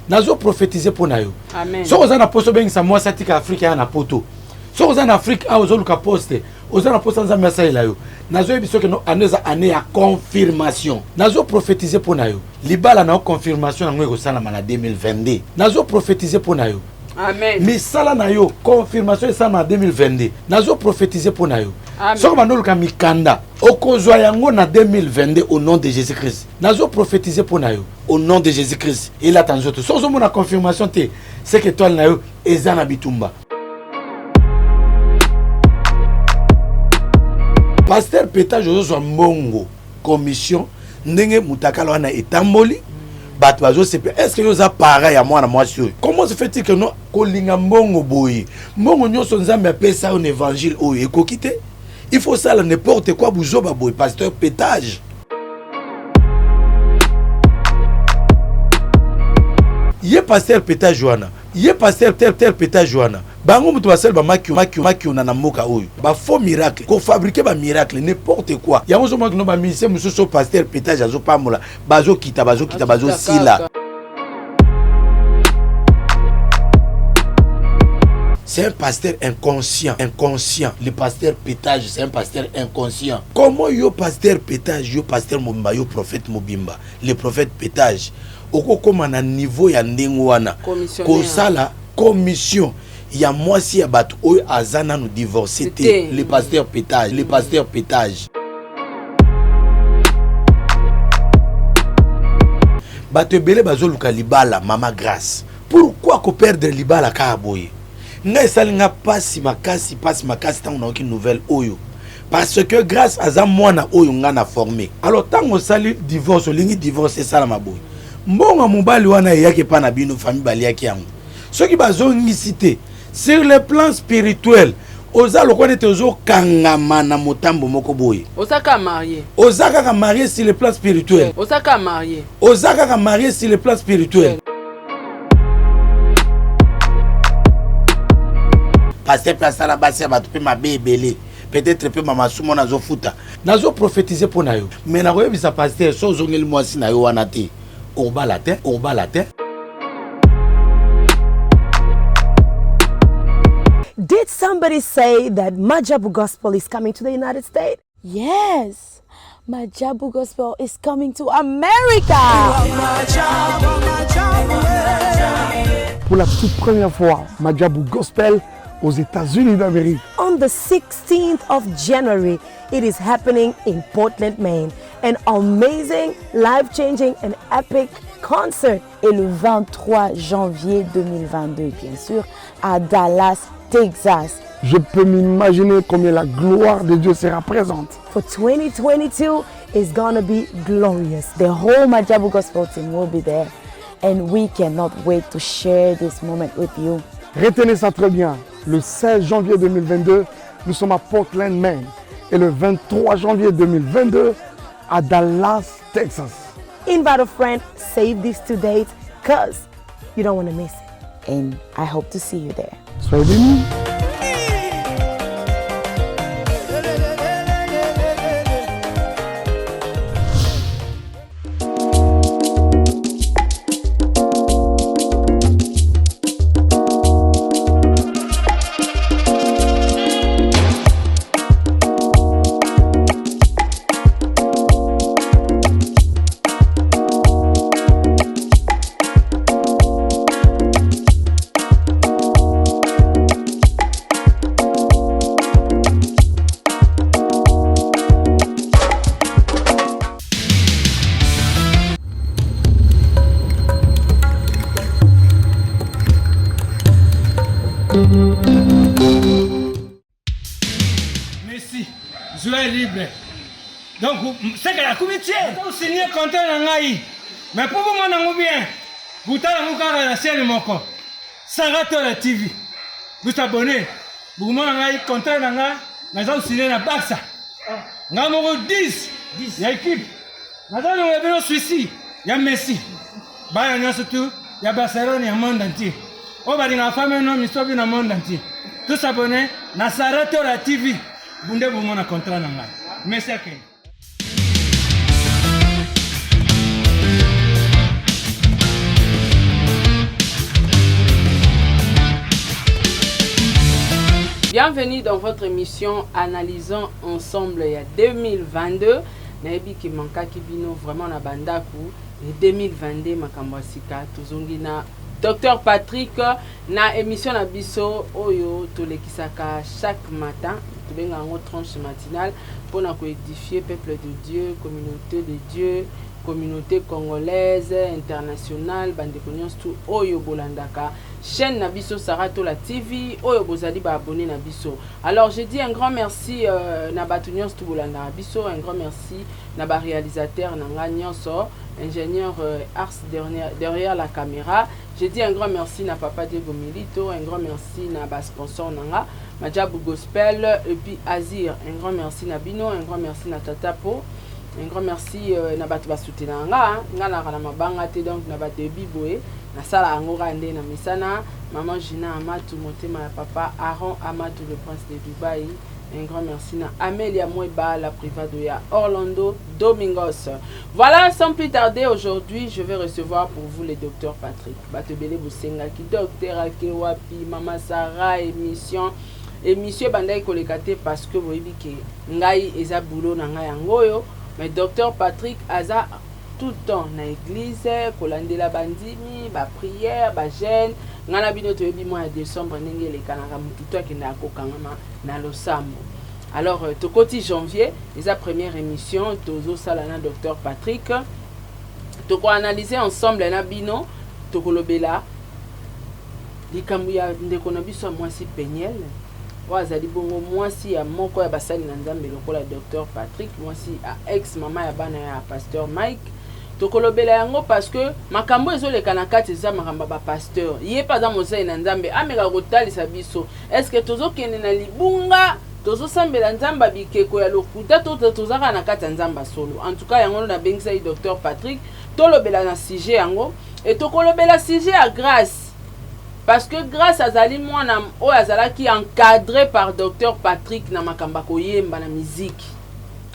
Nazo prophétiser mpo na yo. Soki oza na poste, obengisa mwasi atika Afrique aya na poto. Soki oza na Afrique awa, ozoluka poste, oza na poste, Nzambe asalela yo. Nazoyebi soki no année eza année ya confirmation. Nazo prophétiser mpo na yo, libala na yo, confirmation yango ekosalama na 2022. Nazo prophétiser mpo na yo. Amen. Misala na yo, confirmation esalama na 2022. Nazo prophétiser mpo na yo. Soki bandoluka mikanda, okozwa yango na 2022 au nom de Jésus Christ. Nazo prophétiser mpo na yo au nom de Jésus Christ. Elata nzoto. Soki ozomona confirmation te, c'est que étoile na yo eza na bitumba. Pasteur Petage, ozozwa mbongo commission ndenge mutakala wana etamboli, bato bazosepela. Est ce que yo oza parent ya mwana mwasi oyo? Comment se fait-il que no kolinga mbongo boye? Mbongo nyonso Nzambe apesa yo na évangile oyo ekoki te, il faut sala n'importe quoi, buzoba boye, pasteur Petage. Ye pasteur Petage wana, ye pasteur ter ter Petage wana, bango moto basali bamakiona na mboka oyo, bafaux miracle, kofabriquer bamiracle, n'importe quoi. Yango ozomona kino bamusicien mosusu oyo pasteur Petage azopambola bazokita, bazokita, bazosila. C'est un pasteur inconscient, inconscient. Le pasteur Pétage, c'est un pasteur inconscient. Comment yo pasteur Pétage, yo pasteur Mobimba, yo prophète Mobimba, le prophète Pétage, okokoma na niveau ya ndenge wana, kosala commission ya mwasi ya bato oyo aza nanu divorcé te? Le pasteur Pétage, le pasteur Pétage. Bato ebele bazoluka libala. Mama Grâce, pourquoi koperdre libala kaka boye? Ngai esali nga pasi makasi, pasi makasi ntango nayoki nouvelle oyo, parce que Grâce aza mwana oyo nga na formé. Alors ntango osali divorce, olingi divorce esalama boye, mbongo ya mobali wana eyaki epa na bino, famille baliaki yango. Soki bazongisi te, sur le plan spirituel oza lokola neti ozokangama na motambo moko boye. Oza kaka marié. Oza kaka marié sur le plan spirituel. Oza kaka marié. Oza kaka marié sur le plan spirituel. Pasteur mpe asala basi ya bato mpe mabe ebele, peut-être mpe mama sumo nazofuta. Nazoprophétise mpo na yo, mais nakoyebisa pasteur, so ozongeli mwasi na yo wana te, okobala te, okobala te. Did somebody say that Majabu Gospel is coming to the United States? Yes, Majabu Gospel is coming to America. Pour la toute première fois, Majabu Gospel aux États-Unis d'Amérique. On the 16th of January, it is happening in Portland, Maine. An amazing, life-changing and epic concert. Et le 23 janvier 2022, bien sûr, à Dallas, Texas. Je peux m'imaginer combien la gloire de Dieu sera présente. For 2022 is gonna be glorious. The whole Majabu Gospel team will be there and we cannot wait to share this moment with you. Retenez ça très bien. Le 16 janvier 2022, nous sommes à Portland, Maine. Et le 23 janvier 2022, à Dallas, Texas. Invite a friend, save these two dates, 'cause you don't want to miss it. And I hope to see you there. Soyez bénis. Messi, joueur libre. Donc, seke nakomi tie osigné contrat na ngai, mais mpo bomona yango bien, botala yango kaka na chaîne moko, Saratola TV. Bosabonner, bokomona ngai contrat na ngai naza kosigné na Barça. Ngai moko 10 ya équipe, naza longola bino souci ya Messi. Bana nyonso tu ya Barcelone ya monde entier oyo balingaka fame no misobi na monde entier, tosabonner na Saratola TV, bunde bomona contrat na ngai. Messi akende. Bienvenue dans votre émission Analysons ensemble ya 2022. Nayebi ke mankaki bino vraiment na bandaku et 2022 makambo ya sika tozongi na Dr Patrick na émission na biso oyo tolekisaka chaque matin, tobenga yango tranche matinale, mpona koédifier peuple de Dieu, communauté de Dieu, communauté congolaise, internationale, bandeko nyonso tu oyo bolandaka chaîne na biso Saratola TV, oyo bozali baabonné na biso. Alors je dis un grand merci na bato nyonso tu bolandaka biso, un grand merci na baréalisateur na nga nyonso, ingénieur Ars derrière la caméra. Je dis un grand merci na papa Diego Milito, un grand merci na basponsor na nga Majabu Gospel et puis Azir. Un grand merci na bino, un grand merci na Tata Po, un grand merci na bato basoutenaka nga. Nga naka na mabanga te, donc na badebi boye nasala yango kaka nde na misana. Mama Gina Amatu, motema ya papa Aaron Amatu, le prince de Dubai, un grand merci na Amelia Mweba, la privado ya Orlando Domingos. Voilà, sans plus tarder, aujourd'hui je vais recevoir pour vous le docteur Patrick. Bato ebele bosengaki docteur ake wapi? Mama Sara, émission ebandaki koleka te parce que boyebi ke ngai eza boulot na ngai yango oyo. Mais docteur Patrick aza tout le temps na église kolandela bandimi, baprière, bajeûne. Ngai na bino toyebi mois ya décembre ndenge elekanaka, motu to akendaka kokangama na losambo. Alors tokoti janvier, eza première émission tozosala na docteur Patrick. Tokoanalyse ensemble na bino, tokolobela likambo ya ndeko na biso ya mwasi Peniel, oyo azali bongo mwasi ya moko ya basali na Nzambe lokola docteur Patrick, mwasi ya ex mama ya bana ya pasteur Mike. Tokolobela yango parce que makambo ezoleka na kati eza makambo ya bapasteur. Ye mpe aza mosali na Nzambe, ameka kotalisa biso: est ce que tozokende na libunga, tozosambela Nzambe ya bikeko ya lokuta, to toza kaka na kati ya Nzambe ya solo? En tout cas, yango ndo nabengisaki docteur Patrick, tolobela na sujet yango. E tokolobela sujet ya Grâce, parce que Grâce azali mwana oyo azalaki encadré par docteur Patrick na makambo ya koyemba na miziki.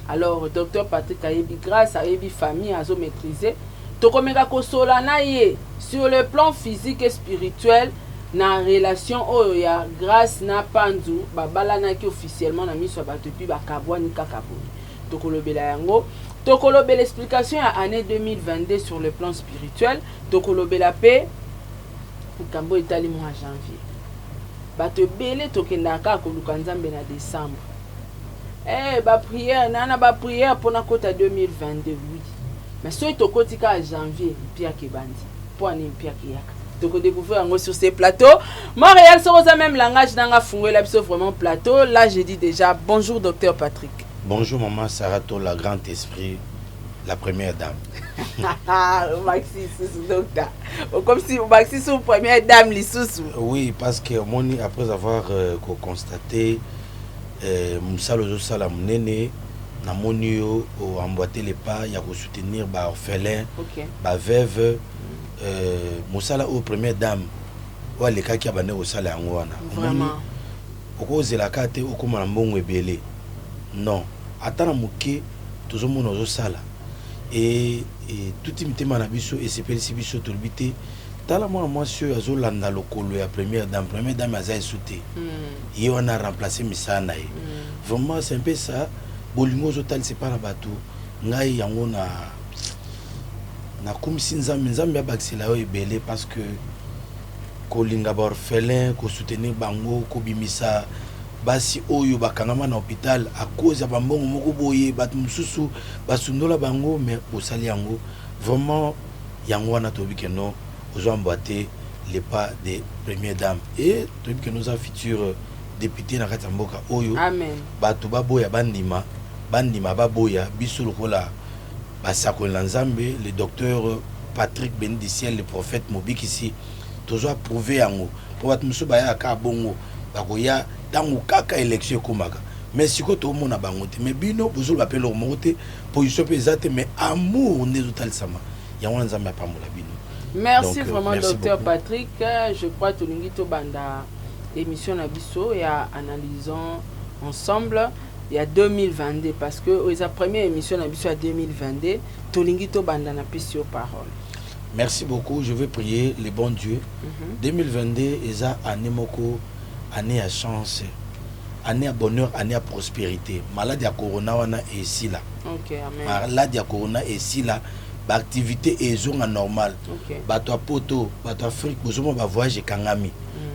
Alors docteur Patrick ayebi Grâce, ayebi famille, azomaîtrise. Tokomeka kosola na ye sur le plan physique et spirituel na relation oyo ya Grâce na Panzu. Babalanaki officiellement na miso ya bato et puis bakabwani kaka boye. Tokolobela yango, tokolobela explication ya année 2022 sur le plan spirituel, tokolobela mpe likambo etali mois janvier. Bato ebele tokendaka kaka koluka Nzambe na décembre, baprière na baprière mpona kota 2022, oui, mais soki tokoti kaka janvier, mpiaka ebandi. Mpo ani mpiaka eyaka, tokodécouvrir yango sur ces plateaux. Montréal, soki oza même langage nanga, fungolela biso vraiment plateau. Là, je dis déjà bonjour docteur Patrick. Bonjour maman Sarato, la grand esprit, la première dame. Maxi susu, docteur, comme si maxi su première dame lisusu. Oui, parce que omoni, après avoir constaté mosala ozosala monene, namoni yo oemboîte le pas ya kosoutenir baorphelin, baveuve, mosala oyo première dame oyo alekaki abande kosala yango wana. Omoni, okozelaka te okóma na mbongo ebele, non, ata na moke tozomona ozosala e tuti mitema na biso, esepelisi biso. Tolobi te, tala mwana mwasi oyo azolanda lokolo ya première dame. Première dame aza esu te, ye wana remplace misala na ye. Vraiment, c'est un peu ça. Bolingo ozotalisa epai na bato, ngai yango na nakumisi Nzambe. Nzambe abakisela yo ebele, parce que kolinga baorphelin, kosoutenir bango, kobimisa basi oyo bakangama na hôpital à cause ya bambongo moko boye, bato mosusu basundola bango, mais bosali yango vraiment. Yango wana toyebi ke non, ozwa emboîte le pas de première dame et toyebi ke noza futur député na kati ya mboka oyo. Amen. Bato baboya, bandima, bandima, baboya, biso lokola basakoli na Nzambe, le docteur Patrick Béni du Ciel, le prophète mobikisi, tozwa approuve yango, mpo bato mosusu bayaka kaka bongo, bakoya ntango kaka élection ekomaka, mais sikoyo toomona bango te. Mais bino bozoloba mpe eloko moko te, position mpe eza te, mais amour nde ezotalisama. Yango wana Nzambe apambola bino. Merci. Donc, vraiment, merci docteur beaucoup. Patrick. Je crois tolingi tobanda émission na biso ya Analysons ensemble ya 2022, parce que oyo eza première émission na biso ya 2022. Tolingi tobanda, na pesi yo parole. Merci beaucoup. Je vais prier le bon Dieu. 2022 eza année moko, année ya chance. Année ya bonheur, année ya prospérité. Maladi ya corona wana esila. Okay, amen. Maladi ya corona esila, baactivité ezonga normal. Bato ya poto, bato ya Afrique, bozomona bavoyage ekangami.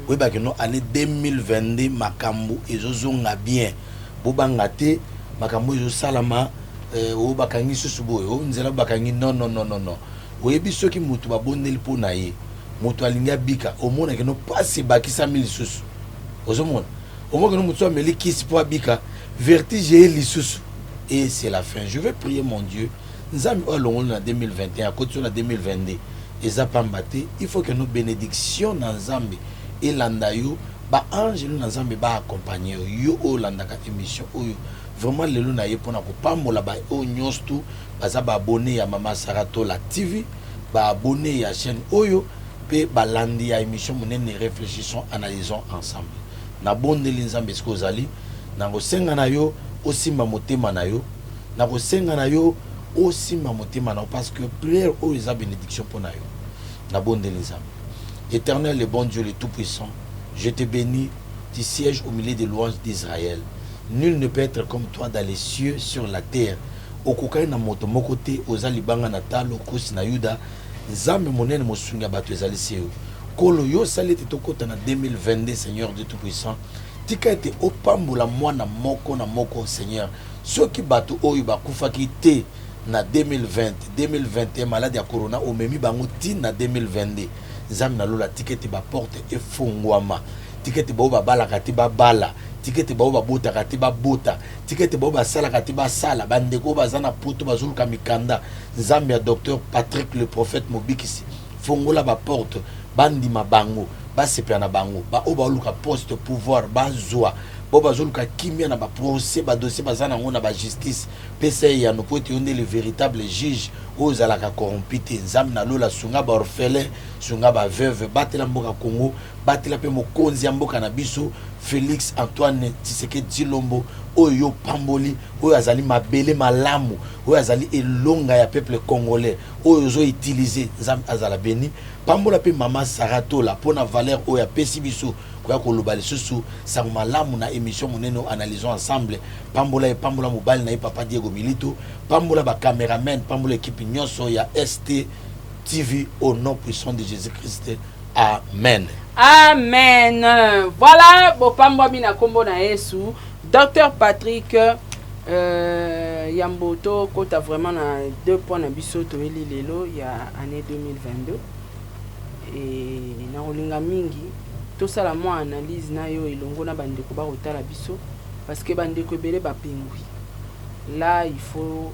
Oyebaki no année 2022 makambo ezozonga bien. Bobanga te, makambo ezosalama oyo bakangi susu boye, oyo nzela bakangi, non, non, non, non, non. Oyebi soki moto babondeli mpo na ye, moto alingi abika, omonaki no mpasi ebakisami lisusu. Ozomona, omonaki no moto ameli kisi mpo abika, vertige ye lisusu, et c'est la fin. Je vais prier mon Dieu, Nzambe oyo alongoli na 2021, akoti na 2022, eza pamba te. Il faut que no bénédiction na Nzambe elanda yo, baangelu na Nzambe baaccompagne yo. Yo oyo olandaka émission oyo, vraiment lelo na ye mpona kopambola baoyo nyonso tu baza baabonné ya Mama Saratola TV, baabonné ya chaîne oyo mpe balandi ya émission monene Réfléchissons, analysons ensemble. Nabondeli Nzambe, esika ozali, nakosenga na yo osimba motema na yo, nakosenga na yo osimba motema na yo, parce que prière oyo eza bénédiction mpo na yo. Nabondeli Nzambe. Éternel, le bon Dieu, le tout puissant, je te bénis. Tu sièges au milieu des louanges d'Israël. Nul ne peut être comme toi dans les cieux, sur la terre. Okokani na moto moko te. Oza libanga na talo, kosi na Yuda, Nzambe monene, mosungi ya bato ezali se yo. Kolo, yo osali ete tokɔta na 2022. Seigneur Dieu tout puissant, tika ete opambola mwana moko na moko. Seigneur, soki bato oyo bakufaki te na 2020, 2021, maladi ya corona omemi bango ti na 2022, Nzambe na lola, tika ete baporte efongwama. Tika ete bao babalaka te babala. Tika ete bao babotaka te babota. Tika ete bao basalaka te basala. Bandeko oyo baza na poto, bazoluka mikanda, Nzambe ya docteur Patrick le prophète mobikisi, fongola baporte, bandima bango, basepela na bango. Baoyo baoluka poste, pouvoir, bazwa. Bao bazoluka kimia na baprocès, badossier baza nango na bajustice, pesa eyano, po ete yo nde le véritable juge oyo ozalaka corrompu te. Nzambe na lola, sunga baorphelin, sunga baveuve, batela mboka Congo, batela mpe mokonzi ya mboka na biso, Félix Antoine Tshisekedi Tshilombo, oyo yo pamboli, oyo azali mabele malamu, oyo azali elonga ya peuple congolais, oyo ozoutilize. Nzambe azala beni. Pambola mpe mama Sara Tola mpona valeur oyo apesi biso koya koloba lisusu sango malamu na émission monene Analysons ensemble. Pambola ye, pambola mobali na ye, papa Diego Milito, pambola bacameraman, pambola équipe nyonso ya ST TV, au nom puissant de Jésus Christ, amen. Amen. Voilà, bopambwami na nkombo na Yesu. Docteur Patrick, yambo tokota vraiment na deux points na biso toyeli lelo ya année 2022, e nakolinga mingi tosala mwa analyse na yo elongo na bandeko bakotala biso, parce que bandeko ebele bapengwi. Là, il faut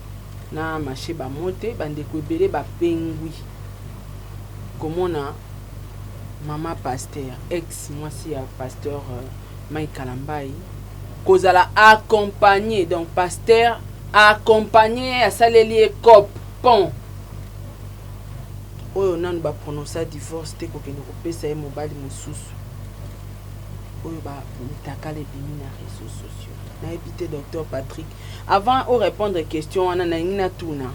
na marché bamo te. Bandeko ebele bapengwi komona mama pasteur, ex mwasi ya pasteur Mike Kalambai, kozala accompagné, donc pasteur accompagné, asaleli ye cop pont oyo nanu baprononça divorce te, kokende kopesa ye mobali mosusu oyo bamitakala ebimi na réseaux sociaux. Nayebi te, docteur Patrick, avant orépondre question wana, nalingi natuna: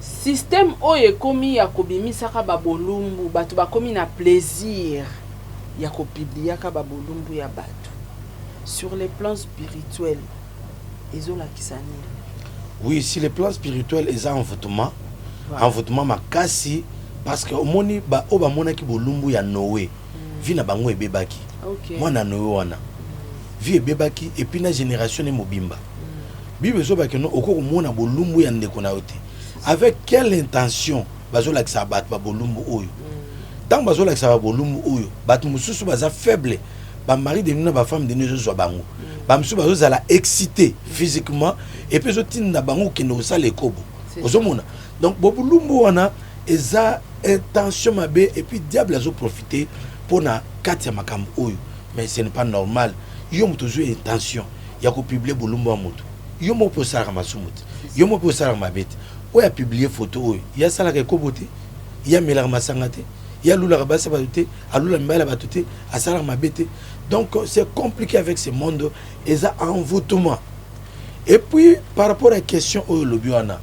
système oyo ekomi ya kobimisaka babolumbu, bato bakomi na plaisir ya kopubliaka babolumbu ya bato, sur le plan spirituel ezolakisa nini? Oui, sur le plan spirituel eza envoûtement. Envoûtement makasi, parce que omoni oyo bamonaki bolumbu ya Noé, vie na bango ebebaki. Mwana Noé wana, vie ebebaki, et puis na génération ne mobimba. Bible ezobaki no okoki komona bolumbu ya ndeko na yo te. Avec quelle intention bazolakisa bato babolumbu oyo? Ntango bazolakisa babolumbu oyo, bato mosusu baza faible, bamari de nuit na bafemme de nuit ezozwa bango, bamosusu bazozala excité physiquement, et puis ezotinda bango kokende kosala ekobo. Ozomona, donc bobulumbu wana eza intention mabe, et puis diable azoprofite mpona kati ya makambo oyo. Mais ce n'est pas normal. Yo moto ozwi intention ya kopublier bolumbu ya moto, yo moko mpe osalaka masumu te, yo moko mpe osalaka mabe te. Oyo apublie photo oyo, ye asalaka ekobo te, ye amelaka masanga te, ye alulaka basi ya bato te, alula mibali ya bato te, asalaka mabe te. Donc c'est compliqué avec ce monde, eza envoûtement. Et puis par rapport à question oyo olobi wana,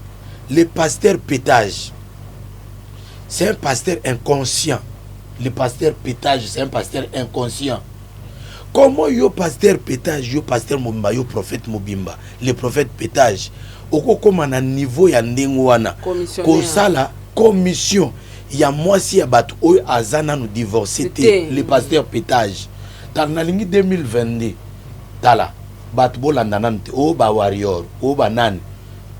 le pasteur Pétage, c'est un pasteur inconscient. Le pasteur Pétage, c'est un pasteur inconscient. Comment yo pasteur Petage, yo pasteur mobimba, yo prophète mobimba, le prophète Petage, okokoma na niveau ya ndenge wana kosala commission ya mwasi ya bato oyo aza nanu divorce te, le pasteur Petage? Tala, nalingi 2022, tala, bato bolanda nanu te, oyo ba warrior, oyo banani,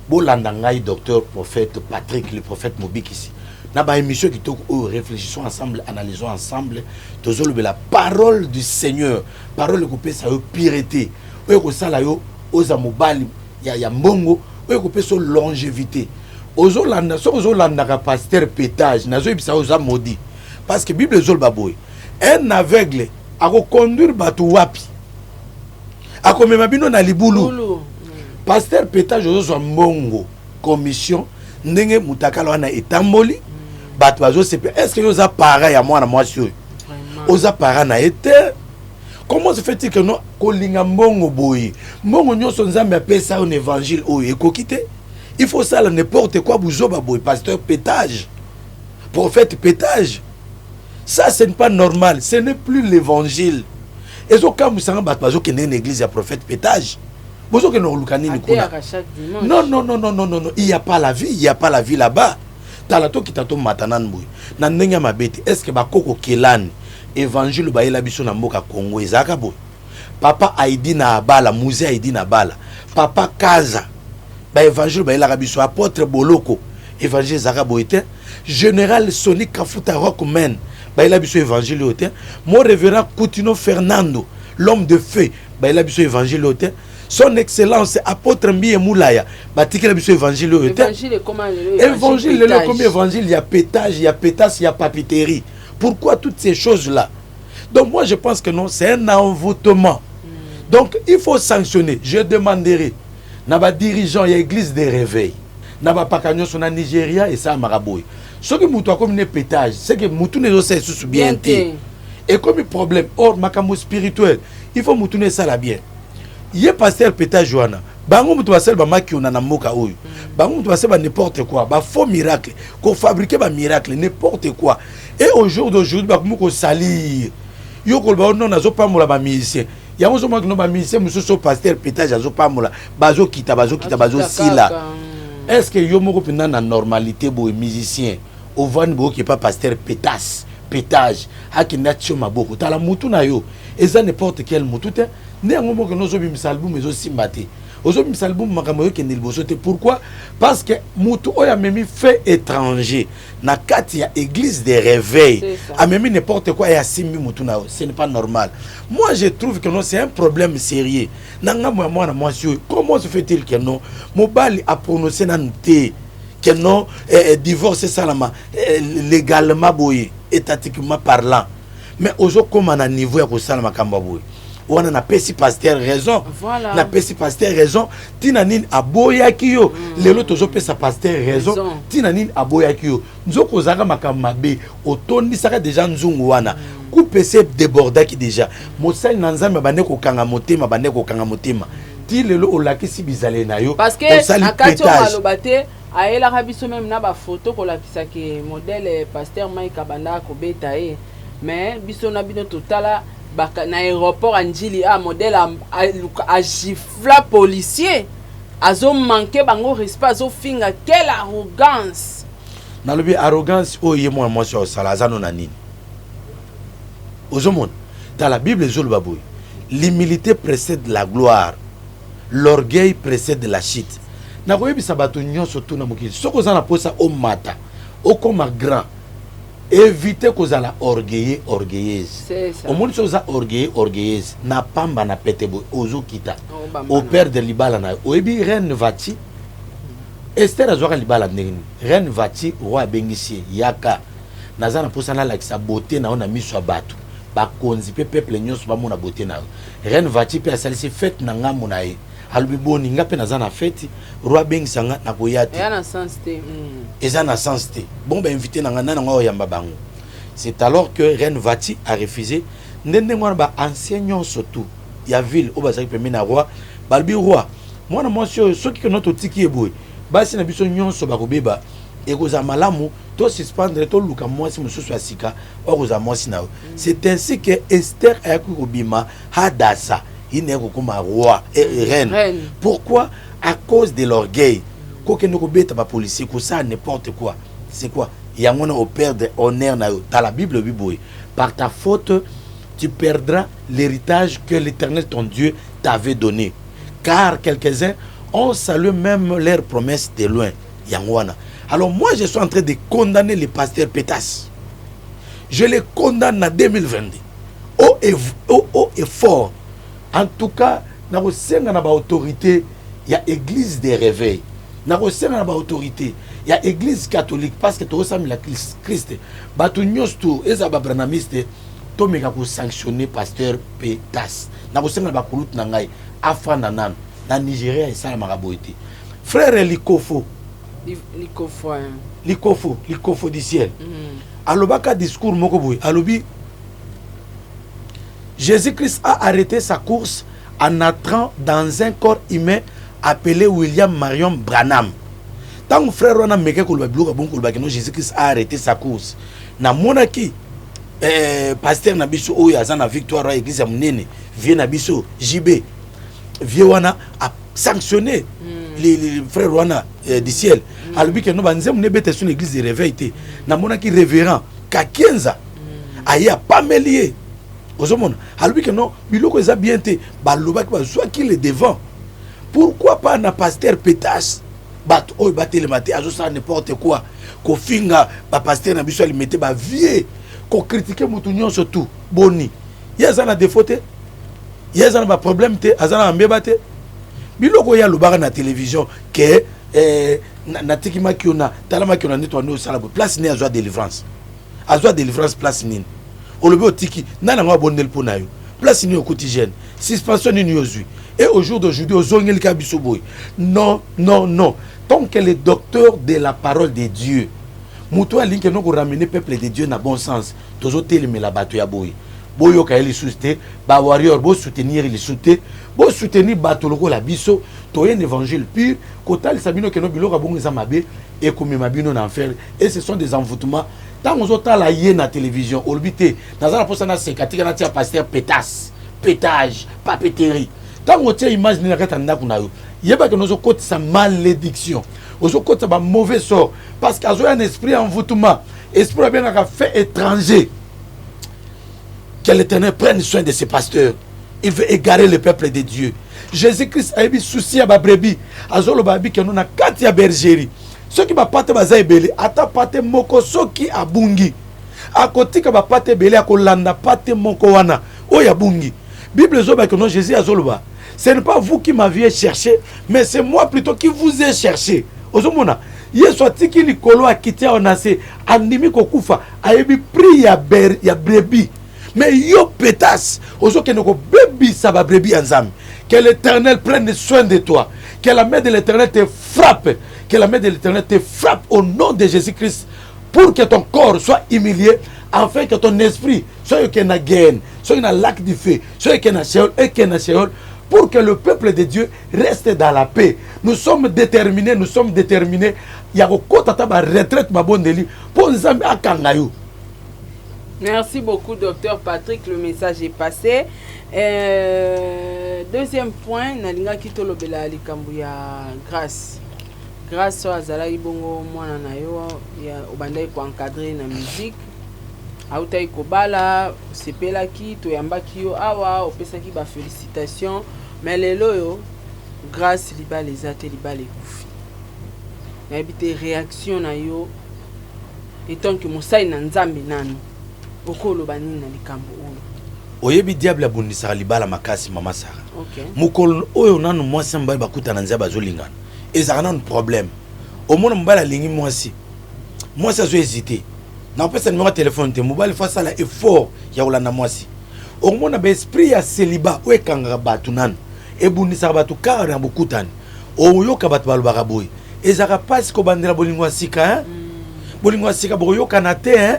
bolanda ngai docteur prophète Patrick, le prophète mobikisi, na baémission kitoko oyo. Réfléchissons ensemble, analysons ensemble. Tozolobela parole du Seigneur, parole ekopesa yo pureté, oyo ekosala yo oza mobali ya mbongo, oyo ekopesa yo longévité. Ozolanda, soki ozolandaka pasteur Pétage, nazoyebisa yo, oza maudit, parce que Bible ezoloba boye: un aveugle akoconduire bato wapi? Akomema bino na libulu. Pasteur Pétage, ozozwa mbongo commission ndenge mutakala wana etamboli, bato bazosepe. Est ce que yo oza parent ya mwana mwasi oyo? Oza parent na ye te. Comment se fait-il que non, kolinga mbongo boye, mbongo nyonso Nzambe apesa yo na évangile oyo ekoki te, il faut sala n'importe quoi, buzoba boye? Pasteur Pétage, prophète Pétage, ça ce n'est pas normal, ce n'est plus l'évangile. Ezokamwisanga, bato bazokende na église ya prophète Pétage, bozokende koluka nini kuna? Non, non, non, non, non, non, non, il y a pas la vie, il y a pas la vie là-bas. Tala, tokita, tomata nanu boye na ndenge ya mabe te. Est ce que bakoko kelani, évangile bayela biso na mboka Congo ezalaka boye? Papa Aidi na abala, Musée Aidi na abala, papa Kaza, baévangile bayelaka biso, apôtre Boloko, évangile ezalaka boye te. Général Soni Kafuta Rockman bayela biso évangile oyo te. Mon révérend Coutinho Fernando, l'homme de feu, bayela biso évangile oyo te. Son excellence apôtre Mbiye Mulaya batikela biso évangile oyo te. Évangile lelo ekomi évangile ya pétage, ya pétasse, ya papeterie. Pourquoi toutes ces choses là? Donc moi, je pense que non, c'est un envoûtement. Donc il faut sanctionner. Je demanderai na badirigeant ya église de réveil, na bapaka nyonso na Nigeria, esalamaka boye: soki moto akomi ne pétage, c'est que mutu na ezosala lisusu bien te, ekomi problème. Or makambo spirituel, il faut mutu na esala bien. Ye pasteur Pétage wana, bango moto basali bamakiona na mboka oyo, bango moto basali ba n'importe quoi, bafaux miracle, kofabriquer bamiracle, n'importe quoi. Et au jour d'aujourd'hui bakomi kosalir yo, koloba non, nazopambola bamusicien. Yango ozomaki no, bamusicien mosusu oyo pasteur Pétage azopambola, bazokita, bazokita, bazosila. Est ce que yo moko mpenza na normalité boye, musicien ovandi boyoki epa pasteur Pétas, Pétage, akende atio maboko, tala mutu na yo eza n'importe quel mutu te? Nde yango moko ozobimisa album ezosimba te, ozobimisa album, makambo ezokende liboso te. Pourquoi? Parce que mutu oyo amemi fait étranger na kati ya église de réveil, amemi n'importe quoi e asimbi mutu na yo, ce n'est pas normal. Moi, je trouve que non, c'est un problème sérieux na ngambo ya mwana mwasi oyo. Comment se fait-il que non, mobali aprononce nanu te que non, divorce esalama légalement boye, étatiquement parlant, mais ozokóma na niveau ya kosala makambo ya boye wana? Napesi pasteur raison. Napesi pasteur raison. Ntina nini aboyaki yo? Lelo tozopesa pasteur raison. Ntina nini aboyaki yo? Nzoko ozalaka makambo mabe, otondisaka déjà nzungu wana, coupe ese débordaki déjà. Mosali na Nzambe bande kokanga motema, bande kokanga motema ti lelo olakisi bizaleli na yo. Parce que na kati oyo maloba te, ayelaka biso même na bafoto kolakisaki modèle pasteur Mike abandaka kobeta ye. Mais biso na bino totala na aéroport ya Njili, a modèle agifla policier, azomanke bango respect, azofinga. Quelle arrogance! Nalobi arrogance oyo ye mwana mwasi osala aza no na nini? Ozomona, tala, Bible ezoloba boye: l'humilité précède la gloire, l'orgueil précède la chute. Nakoyebisa bato nyonso tu na mokili, soki oza na mposa omata, okóma grand, évite kozala orgueilleux, orgueilleuse. Omoni, soki oza orgueilleux, orgueilleuse, na pamba na pete boye ozokita, operdre libala na yo. Oyebi reine Vati Ester azwaka libala ndenge nini? Reine Vati, roi abengisi ye: "Yaka, naza na mposa nalakisa beauté na yo na miso ya bato, bakonzi mpe peuple nyonso bamona beauté na yo." Reine Vati mpe asalisi fête na ngambo na ye. Alobi: "Boni, nga mpe naza na fête, roi abengisa nga, nakoya te." Eza na sens te. Bon, bainvité na nga, nani yango oyamba bango? C'est alors que reine Vati a refusé. Nde ndenge wana baancien nyonso tu ya ville oyo bazalaki pembeni na roi balobi: "Roi, mwana mwasi oyo, soki keno totiki ye boye, basi na biso nyonso bakobeba." Ekozala malamu to suspendre, toluka mwasi mosusu ya sika oyo akozala mwasi na yo. C'est ainsi que Esther ayaki kobima Hadassa, ye naye kokoma roi eh, reine. Reine. Pourquoi? À cause de l'orgueil. Kokende kobeta bapolicier, kosala n'importe quoi, c'est quoi yango wana? Operdre honneur na yo. Tala Bible elobi boye: par ta faute, tu perdras l'héritage que l'Éternel ton Dieu t'avait donné, car quelques-uns ont salué même leurs promesses de loin. Yango wana. Alors moi, je suis en train de condamner le pasteur Pétas. Je le condamne na 2022 haut et, haut, haut et fort. En tout cas, nakosenga na baautorité ya église de réveil, nakosenga na baautorité ya église catholique, parce que tokosamela Christ, bato nyonso to eza babranhamiste, tomeka kosanctionner pasteur Petas. Nakosenga na bakulutu na ngai, afanda nano na Nigeria. Esalamaka boye te, frère Likofo. Likofo, hein. Likofo, Likofo du ciel. Alobaka discours moko boye, alobi: Jésus-Christ a arrêté sa course en entrant dans un corps humain appelé William Marion Branham. Ntango frère wana ameki koloba biloko bongo, kolobaki no Jésus-Christ a arrêté sa course, namonaki pasteur na biso oyo aza na Victoire ya église ya monene, vieux na biso JB, vieux wana asanctionné les frère wana du ciel. Alobi ke no, banzembo nebeta so na église de réveil te. Namonaki révérend Kakienza aye apameli ye. Ozomona, alobi ke non, biloko eza bien te. Balobaki, bazwaki le devant. Pourquoi pas na pasteur Petas? Bato oyo batelema te, azosala n'importe quoi, kofinga bapasteur na biso, alimete bavieux, kocritiquer motu nyonso tu. Boni, ye aza na défaut te, ye aza na baproblème te, aza na bambeba te. Biloko oyo alobaka na télévision ke natiki Makiona, tala Makiona nde toandi osala boye. Place nini azwa délivrance? Azwa délivrance place nini? Olobi otiki nani yango abondeli mpo na yo? Place nini okuti jeune? Suspension nini ozwi? Et au jour d'aujourd'hui, ozongeli kaka biso boye. Non, non, non. Tant que le docteur de la parole de Dieu, moto oyo alingi keno koramener peuple de Dieu na bon sens, tozotelemela bato ya boye. Boyoka ye lisusu te. Bawarrior, bosoutenir lisusu te. Bosoutenir bato lokola biso, toye na évangile pur kotalisa bino keno biloko ya bongo eza mabe, ekomema bino na enfer, et ce sont des envoûtements. Ntango ozotala ye na télévision, olobi te: naza na mposa naseka, tika natia pasteur Petas, pétage, papeterie. Ntango otia image nini na kati ya ndako na yo, yebaki ozokotisa malédiction, ozokotisa bamauvais sort, parce que azoya na esprit envoûtement, esprit babengaka fait étranger. Que l'Éternel prenne soin de ses pasteurs. Il veut égarer le peuple de Dieu. Jésus-Christ ayebi souci ya babrebis. Azoloba abi keno na kati ya bergerie, soki bapate baza ebele, ata pate moko soki abungi, akotika bapate ebele, akolanda pate moko wana oyo abungi. Bible ezoloba keno, Jésus azoloba: ce n'est pas vous qui m'aviez cherché, mais c'est moi plutôt qui vous ai cherché. Ozomona, Yesu atiki likolo, akiti awa na se, andimi kokufa, ayebi prix ya brebis. Mais yo Petas, ozokende kobebisa babrebis ya Nzambe. Que l'Éternel prenne soin de toi. Que la main de l'Éternel te frappe. Que la main de l'Éternel te frappe au nom de Jésus-Christ, pour que ton corps soit humilié, afin que ton esprit soit okende na géhenne, soit na lac du feu, soit ekende na Sheol, ekende na Sheol, pour que le peuple de Dieu reste dans la paix. Nous sommes déterminés, nous sommes déterminés ya kokota ata baretraite, mabondeli mpo Nzambe akanga yo. Merci beaucoup, docteur Patrick. Le message est passé. Deuxième point, nalingaki tolobela likambo ya Grâce. Grâce oyo azalaki bongo mwana na yo ya obandaki koencadrer na musique, autaki kobala, osepelaki, toyambaki yo awa, opesaki bafélicitation. Mais lelo oyo Grâce, libala eza te, libala ekufi. Nayebi te réaction na yo etant que mosali na Nzambe. Nanu okoloba nini na likambo oyo? Oyebi, diable abundisaka libala makasi, mama Sara. Ok. Mokolo oyo nanu mwasi na mobali bakutana nzela, bazolingana, ezalaka nanu problème. Omona mobali alingi mwasi, mwasi azo hésite na kopesa nimero ya telefone te. Mobali faut asala effort ya kolanda mwasi. Okomona baesprit ya célibat oyo ekangaka bato nanu, ebundisaka bato kaka na bokutani. Oyoka bato balobaka boye: ezalaka mpasi kobandela bolingo ya sika, hein? Bolingo ya sika, bokoyokana te, hein?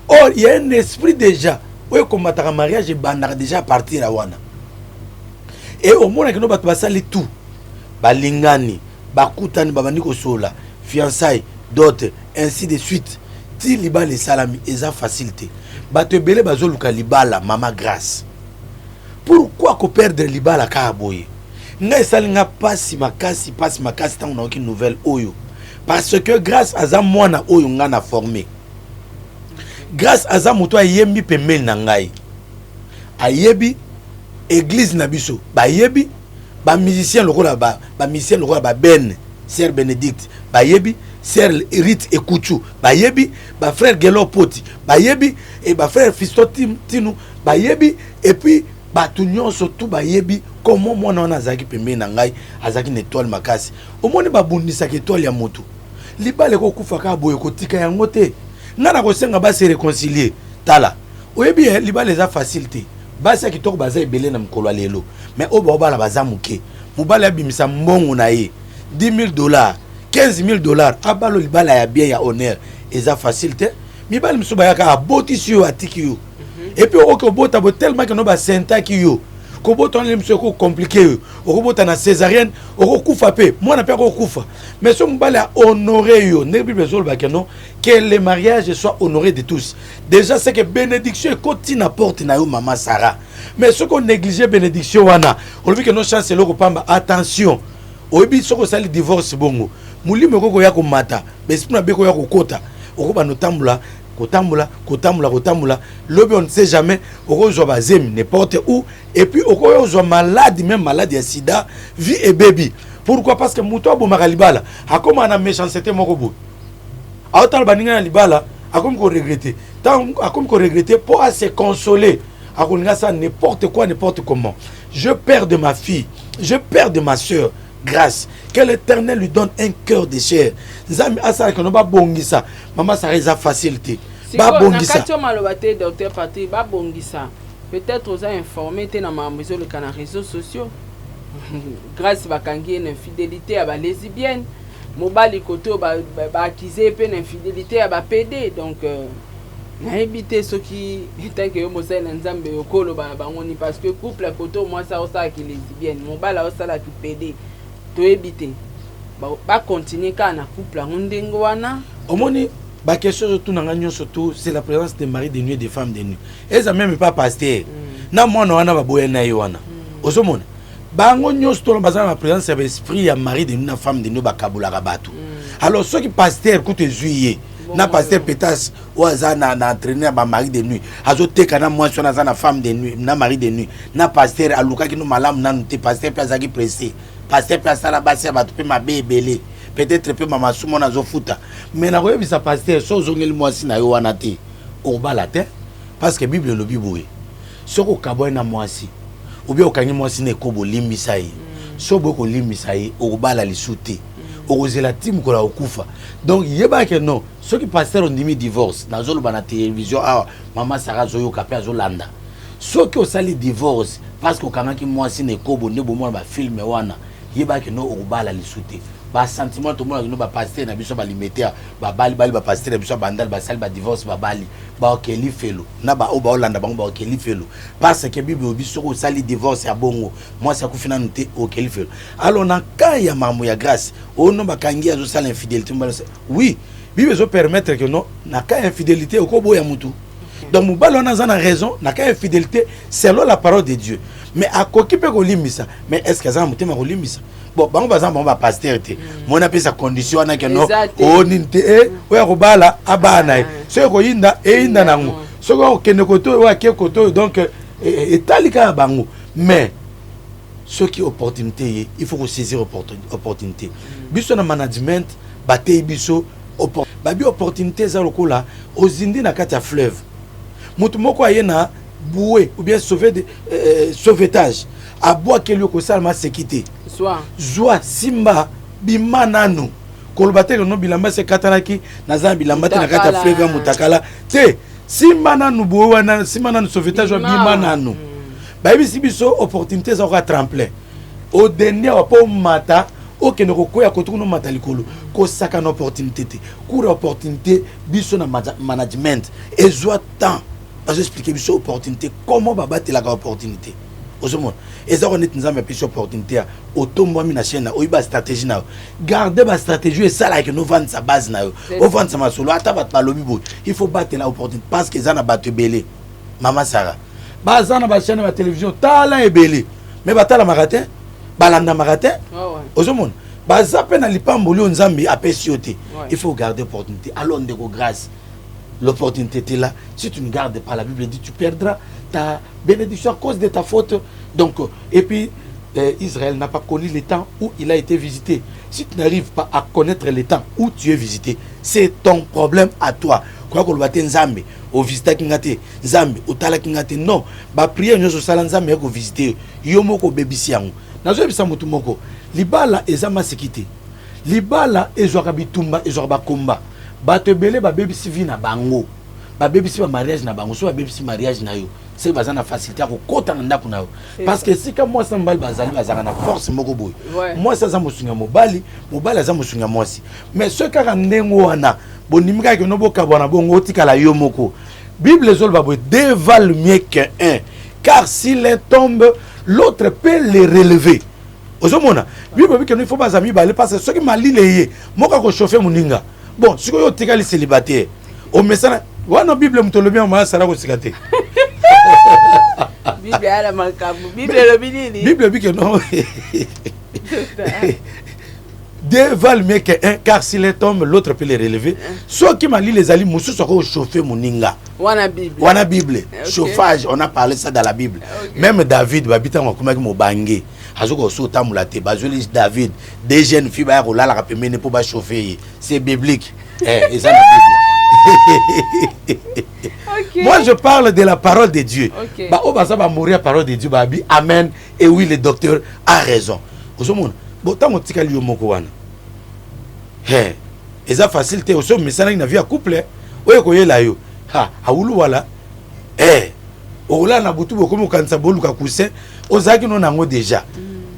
Or il y a un esprit déjà oyo ekombataka mariage, ebandaka déjà à partir ya wana. E omonaki no, bato basali tout, balingani, bakutani, babandi kosola, fiançaille, Dot, ainsi de suite. Ti libala esalami, eza facile te. Bato ebele bazoluka libala, mama Grâce. Pourquoi koperdre libala kaka boye? Ngai esali nga pasi makasi, pasi makasi ntango nayoki nouvelle oyo. Parce que Grâce aza mwana oyo nga na formé. Grâce aza moto ayembi pembeni na ngai. Ayebi église na biso, bayebi ba musicien lokola ba, ba musicien lokola ba Ben, Sœur Bénédicte, bayebi Sœur Rite Ekuchu, bayebi ba frère Gelo Poti, bayebi et ba frère Fisto Tinu, bayebi, et puis bato nyonso tu bayebi comment mwana wana azalaki pembeni na ngai, azalaki na étoile makasi. Omoni babundisaka étoile ya motu. Libala ekokufa kaka boye, kotika yango te. Ngai nakosenga basi réconcilier. Tala, oyebi libala eza facile te. Basi ya kitoko baza ebele na mokolo ya lelo, mais oyo baobala baza moke. Mobali abimisa mbongo na ye 10 000 $, 15 000 $, abalo libala ya bien, ya honneur, eza facile te. Mibali mosusu bayaka, abotisi yo, atiki yo, et puis okoki obota bo tellement keno basentaki yo kobota wana mosusu ekocompliquer yo, okobota na césarienne, okokufa mpe mwana mpe akokufa. Mais so mobali ahonorer yo ndenge Bible ezolobaka no, que le mariage soit honoré de tous, déjà c'est que bénédiction ekoti na porte na yo, mama Sara. Mais soki onéglige bénédiction wana, olobi ke no chance eloko pamba, attention, oyebi soki osali divorce bongo, molimo ekoki koya komata, baesprit mabe koya kokota, okobanda otambola, kotambola, kotambola, kotambola. Lobi on ne sait jamais, okozwa bazemi n'importe où, et puis okoya ozwa maladie, même maladie ya sida, vie ebebi. Pourquoi? Parce que moto abomaka libala akómaka na méchanceté moko boye, aotala baninga na libala, akomi koregretter. Ntango akomi koregretter, mpo ase consoler, akolinga ça n'importe quoi, n'importe comment. Je perds de ma fille, je perds de ma soeur Grâce. Que l'Éternel lui donne un cœur de chair. Nzambe asalaka no babongisa. Mama Sara, eza facile te. Babongisa. Na kati oyo maloba te, docteur Patrick, babongisa. Peut-être oza informé te na makambo ezoleka na réseaux sociaux. Grâce bakangi ye na infidélité ya balesbienne, mobali kote oyo baakize ye mpe na infidélité ya bapd. Donc nayebi te soki etanke yo mosali na Nzambe okoloba na bango ni, parce que couple ya kote oyo mwasi aosalaki lesbienne, mobali aosalaki pd, toyebi te bacontinue kaka na couple yango ndenge wana. Omoni baquestion ozotunanga nyonso tout, c'est la présence de mari de nuit et de femme de nuit. Eza même pas pasteur na mwana wana baboya na ye wana. Ozomona bango nyonso tona baza na baprésence ya baesprit ya mari de nuit na femme de nuit, bakabulaka bato. Alors soki pasteur kutu ezwi ye na pasteur Petas oyo aza na entraîné ya bamari de nuit, azoteka na mwasi wana aza na femme de nuit na mari de nuit, na pasteur alukaki no malamu nanu te. Pasteur mpe azalaki pressé, pasteur mpe asala basi ya bato mpe mabe ebele, peut-être mpe mama sumu wana azofuta. Mais nakoyebisa pasteur, so ozongeli mwasi na yo wana te, okobala te, parce que Bible elobi boye: soki okabwani na mwasi ou bien okangi mwasi na ekobo, olimbisa ye. So boye kolimbisa ye, okobala lisu te, okozela ti mokolo ya kokufa. Donc yebake non, soki pasteur ondimi divorce, nazoloba na télévision awa, mama Sara azoyoka mpe azolanda, soki osali divorce parce que okangaki mwasi na ekobo nde bomona bafilme wana, yebaki no okobala lisu te. Basentiment tomonaki no, bapasteur na biso balimete babali bali, bapasteur na biso ya Bandali basali badivorce, babali, baokeli felo na baoyo baolanda bango, baokeli felo, parce que Bible obi soki osali divorce ya bongo, mwasi akufi nanu te, okeli felo. Alors na cas ya makambo ya Grâce oyo no bakangi azosala infidélité, oui, Bible ezopermettre que non, na cas ya infidélité okoboya mutu. Donc mobali wana aza na raison na cas ya infidélité selon la parole de Dieu, mais akoki mpe kolimbisa. Mais est ce que aza na motema kolimbisa? Bon, bango baza bango bapasteur te, moni apesa condition wana ke no o nini te, e oyo akobala abala na ye, soki ekoyinda eyinda nango, soki okende kote oyo ake kote oyo. Donc etali kaka bango. Mais soki opportunité ye, il faut kosaisir opportunité. Biso na management bateyi biso, babi opportunité eza lokola ozindi na kati ya fleuve, moto moko aye na bouée ou bien sauvetage, abwakeli yo, kosalama seki te, zwa, simba, bima nanu. Koloba te no bilamba se ekatanaki, naza na bilamba te na kati ya fleuve ya motakala te. Simba nanu boye wana, simba nanu sauvetage wa, bima nanu. Bayebisi biso opportunité eza koka tremplin, odende awa mpo omata, okende kokwea kote kuna, omata likolo. Kosaka na opportunité te, cour ya opportunité. Biso na management ezwa temps bazoexpliquer biso opportunité, comment babatelaka opportunité. Ozomona, eza ko neti Nzambe apesi opportunité ya otombwami na chaîne na oyi bastratégie na yo, garde bastratégie oyo esalaka novandisa base na yo, ovandisa masolo. Ata bato balobi boye, il faut batela opportunité, parce que eza na bato ebele. Mama Sara, baza na bachaîne ya batélévision, tala ebele, mais batalamaka te, balandamaka te. Ozomona, baza mpe na lipamboli oyo Nzambe apesi yo te. Il faut garder opportunité. Alors ndeko Grâce, l'opportunité était là. Si tu ne gardes pas, la Bible dit, tu perdras ta bénédiction à cause de ta faute. Donc, et puis Israël n'a pas connu le temps où il a été visité. Si tu n'arrives pas à connaître le temps où tu es visité, c'est ton problème à toi. Kwa koloba te: Nzambe ovisitaki nga te, Nzambe otalaki nga te. Non, baprière nyonso osala, Nzambe ya kovisite yo, yo moko obebisi yango. Nazoyebisa motu moko, libala eza maseki te. Libala ezwaka bitumba, ezwaka bakomba. Bato ebele babebisi vie na bango, babebisi bamariage na bango. So babebisi mariage na yo, soki baza na facilité ya kokɔta na ndako na yo, parce que esika mwasi na mobali bazali, bazalaka na force moko boye. Mwasi aza mosungi ya mobali, mobali aza mosungi ya mwasi. Mais soki kaka ndenge wana bondimi kaka keno bokabwana, bongo otikala yo moko. Bible ezoloba boye: deux valent mieux qu'un, car si l'un tombe, l'autre peut le relever. Ozomona, Bible elobi keno il faut baza mibale, parce que soki malili eye, moko akochauffe moninga. Bon, sikoyo otikali célibataire, omesana wana. Bible moto olobi yango, asala kosika te. Bible ala makambo, Bible elobi nini? Bible elobi ke non, deux valent mieux que un, car s'il tombe, l'autre peut le relever. Soki malili ezali, mosusu akochauffe moninga. Wana Bible. Wana Bible. Chauffage, on a parlé ça dans la Bible. Même David, babi ntango akomaki mobange, azoki koso otambola te, bazweli David deux jeunes filles, baya kolalaka pembeni mpo bachauffe ye. C'est biblique. Eza na Bible. Moi, je parle de la parole de Dieu. Baoyo baza bamori ya parole de Dieu babi amen et oui, le docteur a raison. Ozomona, bo ntango otikali yo moko wana, he, eza facile te. Oso omesanaki na vie ya couple oyo ekoyela yo, ha, awulu wala, okolala na butu, bokomi kokanisa boluka coussin ozalaki no nango déjà,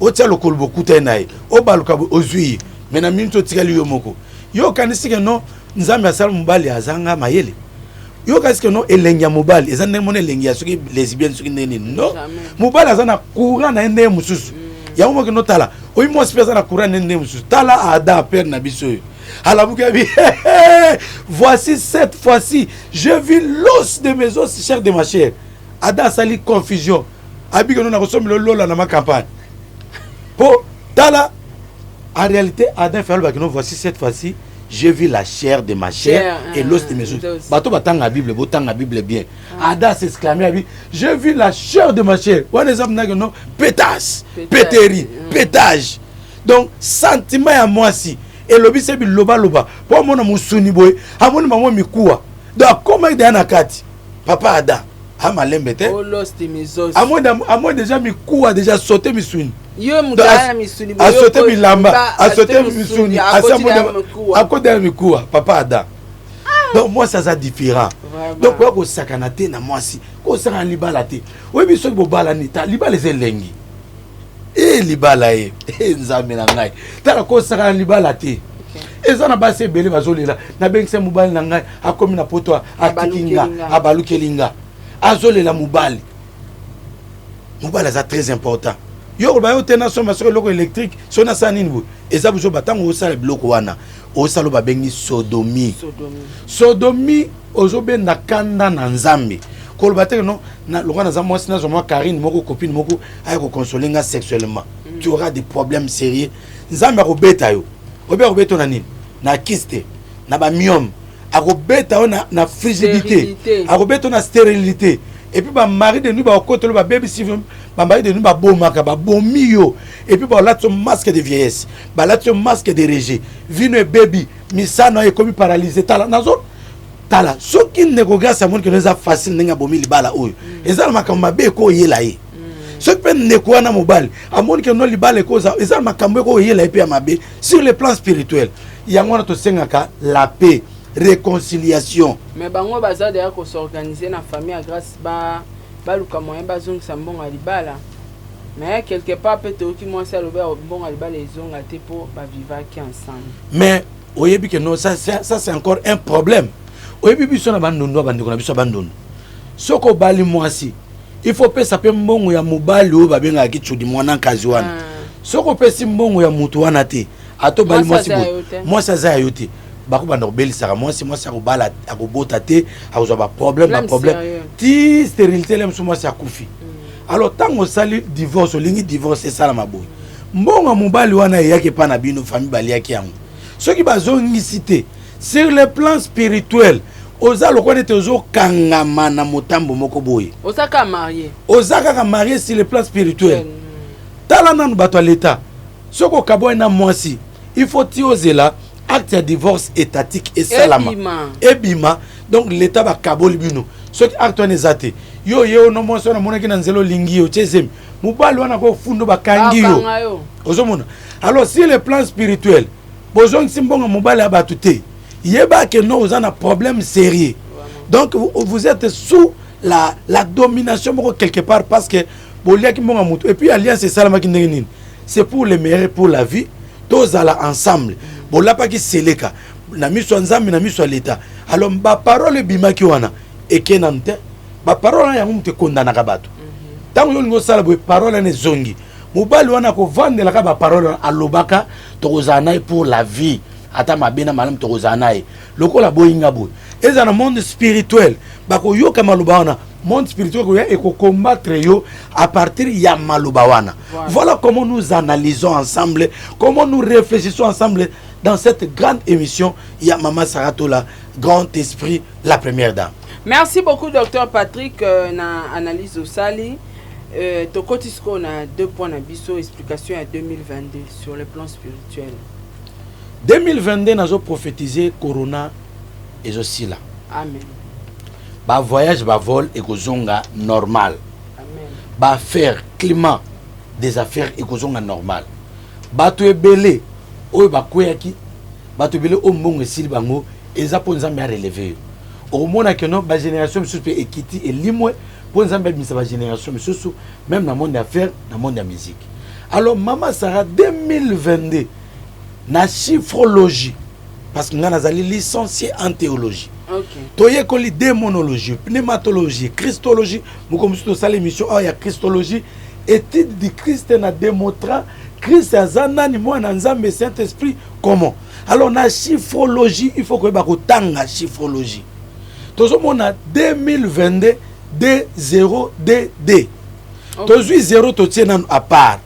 otia lokolo, bokutani na ye, obaluka, ozwi ye. Mais na minute otikali yo moko, yo okanisi ke no Nzambe asala mobali azanga mayele. Yo okanisi ke no elengi ya mobali eza ndenge mona elengi ya soki lesbienne, soki ndenge nini. Non. Jamais. Mobali aza na courant na ye ndenge mosusu. Yango moki notala oyi, mwasi mpe aza na courant na ye ndenge mosusu. Tala Adam, père na biso oyo alamuki, abi: "Voici, cette fois-ci je vis l'os de mes os, chair de ma chair." Adam asali confusion, abiki no nakosombela lola na macampagne. Po tala, en réalité Adam fait alobaki: "No, voici, cette fois-ci j'ai vu la chair de ma chair Chair, et l'os de mes os." Os. Bato batanga Bible, botanga Bible bien. Adam s'exclamait, abi: "J'ai vu la chair de ma chair." Wana eza mnake no pétasse. Pétage. Péterie. Pétage. Donc sentiment ya mwasi elobi se bilobaloba mpo amona mosuni boye, amoni bango mikuwa, donc akomaki deya na kati. Papa Adam amalembe te. Oh, l'os de mes os. Amoni déjà mikuwa, déjà saute misuni. Yo moto aya na misuni. Asote bilamba, asote misuni, akoti ya mikuwa, papa Adam. Donc mwasi aza différent. Donc oya kosakana te na mwasi, kosakana libala te. Oyebi, soki bobalani ta, libala eza elengi. E libala ye, e Nzambe na ngai, tala, kosakana libala te. Eza na basi ebele bazolela: "Nabengisa mobali na ngai, akomi na poto, atiki nga, abalukeli nga." Azolela mobali. Mobali aza très important. Yo koloba yo te: "Nasomba soki eloko électrique, soki nasala nini boye." Eza biso batango osala biloko wana, osala oyo babengi sodomie. Sodomie, ozobenda kanda na Nzambe. Koloba te no lokola naza mwasi, nazwa mwa Karine moko, copine moko aya kokonsole nga sexuellement. Tu auras des problèmes sérieux. Nzambe akobeta yo. Oyebi akobeta yo na nini? Na kyste, na bamyome, akobeta yo na frigidité, akobeta yo na stérilité. Et puis bamari de nuit bakokotelo, babebisi. Bamari de nuit babomaka, babomi yo. Et puis balati yo masque de vieillesse, balati yo masque de rejet, vino ebebi, misano ekomi paralysé. Tala, nazo tala, soki ndeko Grâce amoni keno eza facile ndenge abomi libala oyo, eza na makambo mabe ekoyela ye. Soki mpe ndeko wana mobali amoni keno libala ekoza, eza na makambo ekoyela ye mpe ya mabe sur le plan spirituel. Yango wana tosengaka la paix, réconciliation. Mais bango baza deya kos'organiser na famille ya Grâce, baluka moyen bazongisa mbongo ya libala. Mais quelque part mpe toyoki mwasi alobi mbongo ya libala ezonga te mpo bavivaki ensemble. Mais oyebi ke non, ça c'est encore un problème. Oyebi, biso na Bandundu, bandeko na biso ya Bandundu, soki obali mwasi, Il faut opesa mpe mbongo ya mobali oyo babengaka kicudi mwana nkazi wana. Soki opesi mbongo ya motu wana te, ata obali Mwasi mwasi aza ya boye, yo te. Mwasi aza ya yo te, bakobanda kobelisaka mwasi, mwasi akobala, akobota te, akozwa baproblème. Problème Baproblème sérieux. ti stérilité le mosusu, mwasi akufi. Alors ntango osali divorce, olingi divorce esalama boye, mbongo ya mobali wana eyaki epa na bino, famille baliaki yango. Soki bazongisi te, sur le plan spirituel oza lokola neti ozokangama na motambo moko boye. Oza kaka marié. Oza kaka marié sur le plan spirituel. Tala nanu bato ya leta, soki okabwani na mwasi, il faut ti ozela acte ya divorce étatique esalama. Ebima. Ebima, donc leta bakaboli bino. Soki acte wana eza te, yo ye ono mwasi wana amonaki na nzela, olingi ye, otie zemi, mobali wana kofundo, bakangi yo. Bakanga yo. Ozomona? Alors sur le plan spirituel, bozongisi mbongo mobali ya bato te, yeba ke non, oza na problème sérieux. Donc vous êtes sous la domination moko quelque part, parce que boliaki mbongo ya motu. Et puis alliance esalamaki ndenge nini? C'est pour le meilleur, pour la vie, tozala ensemble. Bolapaki seleka na miso ya Nzambe, na miso ya leta. Alors baparole ebimaki wana, eke nanu te. Baparole wana, yango moto ekondanaka bato. Ntango yo olingi osala boye, parole wana ezongi. Mobali wana akovandelaka baparole wana, alobaka: tokozala na ye pour la vie, ata mabe na malamu, tokozala na ye. Lokola boyinga boye, eza na monde spirituel, bakoyoka maloba wana. Monde spirituel koya ekocombattre yo à partir ya maloba wana. Voilà comment nous analysons ensemble, comment nous réfléchissons ensemble dans cette grande émission ya Mama Saratola, grand esprit, la première dame. Merci beaucoup, docteur Patrick, na analyse osali. Tokoti sikoyo na deux points na biso, explication ya 2022 sur le plan spirituel. 2022, nazoprophétise corona ezosila. Amen. Bavoyage, bavol ekozonga normal. Amen. Baaffaire, climat des affaires ekozonga normal. Bato ebele oyo bakweyaki, bato ebele oyo mbongo esili bango, eza mpo Nzambe arelever yo. Okomona ke non, bagénération misusu mpe ekiti, elimwe, mpo Nzambe abimisa bagénération misusu, même na monde ya affaire, na monde ya musique. Alors Mama Sara, 2022 na chiffrologie, parce que ngai nazali licencié en théologie, toyekoli démonologie, pneumatologie, christologie. Moko mosusu tosala émission awa ya christologie, étude du Christ, na démontra Christ aza nani, mwana Nzambe, Saint Esprit, comment. Alors na chiffrologie, il faut koyeba kotanga chiffrologie. Tozomona 2022, D 0 D D. Tozwi 0, totie nanu à part,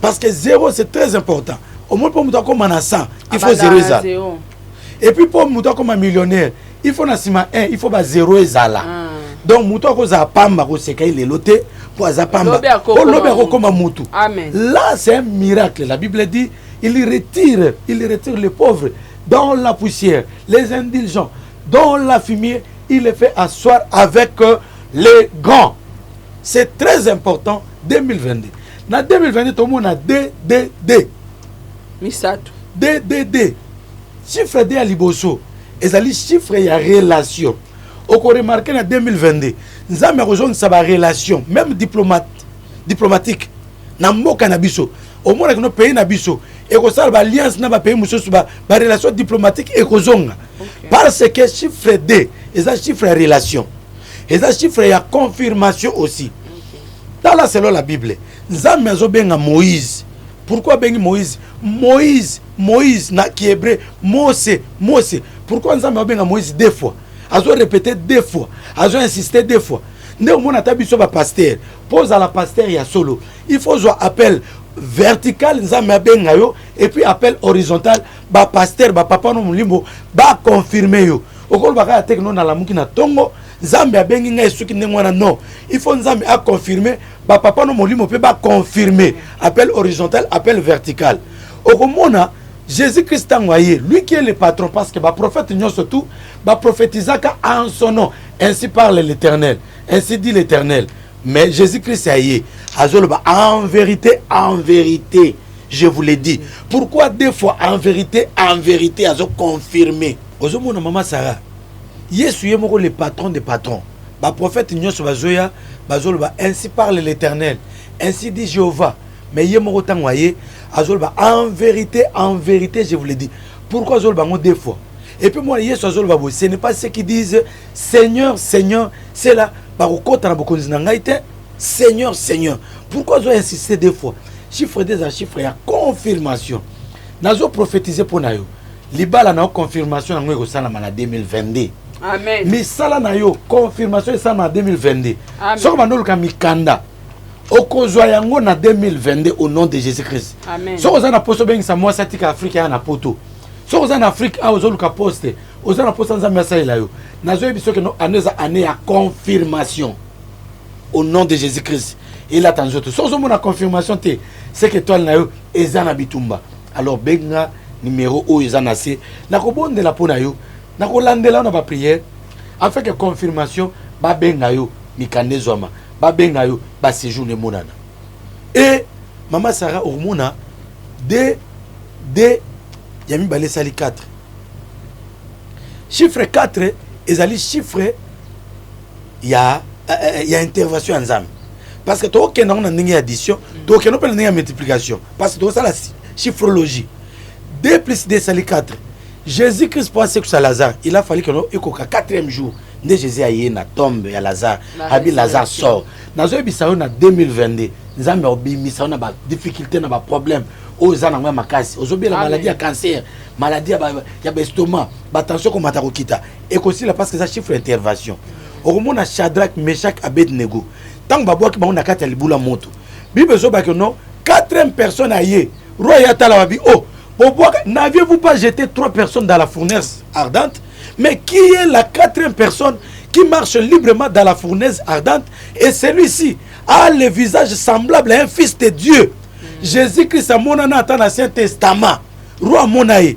parce que 0, c'est très important. Au moins mpo moto akóma na 100, il faut 0 ezala. Et puis mpo moto akóma millionnaire, il faut na nsima 1, il faut ba 0 ezala. Donc moto akozala pamba, koseka ye lelo te mpo aza pamba, po lobi akokóma motu. Amen. Là, c'est un miracle. La Bible dit: il retire les pauvres dans la poussière, les indigents dans la fumière, il les fait asseoir avec les grands. C'est très important. 2022, na 2022 tomona D D D. Misato. D D D. Chiffre D ya liboso ezali chiffre ya relation. Okoremarquer na 2022, Nzambe akozongisa barelation, même diplomate, diplomatique na mboka na biso. Omonaki no pays na biso ekosala baalliance na bapays mosusu, barelation diplomatique ekozonga, parce que chiffre D eza chiffre ya relation, eza chiffre ya confirmation aussi. Tala, selon la Bible, Nzambe azobenga Moïse. Pourquoi abengi Moïse Moïse, Moïse na kihébreu Mose, Mose? Pourquoi Nzambe abenga Moïse deux fois, azorépéter deux fois, azoinsister deux fois? Nde omona ata biso bapaster, mpo ozala paster ya solo, il faut ozwa appel vertical, Nzambe abenga yo, et puis appel horizontal, bapaster, bapapa no molimbo baconfirme yo. Okoloba kaka te que non, nalamuki na ntongo, Nzambe abengi ngai, soki ndenge wana. Non, il faut Nzambe aconfirme, bapapa no molimo mpe baconfirme, appel horizontal, appel vertical. Okomona Jésus Christ, ntango aye, lui qui est le patron, parce que baprophète nyonso tout baprophétisaka en son nom: ainsi parle l'Éternel, ainsi dit l'Éternel. Mais Jésus Christ aye, azoloba: en vérité, en vérité, je vous le dis. Pourquoi deux fois en vérité, en vérité? Azoconfirme. Ozomona, Mama Sara, Yesu ye moko, le patron de patron, baprophète nyonso bazoya, bazoloba: ainsi parle l'Éternel, ainsi dit Jéhovah. Mais ye moko, ntango aye, azoloba: en vérité, en vérité, je vous le dis. Pourquoi azoloba yango deux fois? Et puis moi, Yesu azoloba boye: ce n'est pas ceux qui disent Seigneur, Seigneur, c'est là bakokɔta na bokonzi na ngai te. Seigneur, Seigneur, pourquoi ozo insister deux fois? Chiffre 2 eza chiffre ya confirmation. Nazo prophétiser mpo na yo. Libala na yo confirmation yango ekosalama na 2022. Amen. Misala na yo confirmation esalama na 2022. Soki bando oluka mikanda okozwa yango na 2022 au nom de Jésus Christ. Soki oza na poso obengisa mwasi atika Afrika ya na poto. Soki oza na Afrique awa ozoluka poste, oza na posa Nzambe asalela yo. Nazoyebi soki no année eza année ya confirmation. Au nom de Jésus Christ. Elata nzoto. Soki ozomona confirmation te, c'est que étoile na yo eza na bitumba. Alors benga numéro oyo eza na se, nakobondela mpo na yo, nakolandela yo na ba prière afin que confirmation babenga yo mikanda ezwama, babenga yo ba séjour emonana. Et mama Sarah okomona 2 2 ya mibale esali 4. Chiffre 4 ezali chiffre ya ya intervention ya Nzambe. Parce que tokokenda ngo na ndenge ya addition, tokokenda mpe na ndenge ya multiplication. Parce que tokosala chiffrologie. 2 plus 2 esali 4. Jésus-Christ pour asekisa Lazare, il a fallu que no ekoka 4e jour nde Jésus aye na tombe ya Lazare. La Abi Lazare résurrection. sort. Nazoyebisa yo na 2022, Nzambe obimisa yo na ba difficulté na ba problème oyo eza nango ya makasi. Ozobela Amen. maladie ya cancer, maladie ya ba estomac, ba tension komata kokita. Ekosila parce que eza chiffre intervention. Okomona Shadrach, Meshach, Abednego. Tango babwaki bango na kati ya libula moto. Bible ezobaki non, 4e personne aye. Roi ya tala babi oh, bobwaka, n'aviez-vous pas jeté 3 personnes dans la fournaise ardente? Mais qui est la 4e personne qui marche librement dans la fournaise ardente? Et celui-ci a le visage semblable à un fils de Dieu. Jésus-Christ amonana ata na Ancien Testament. Roi amona ye.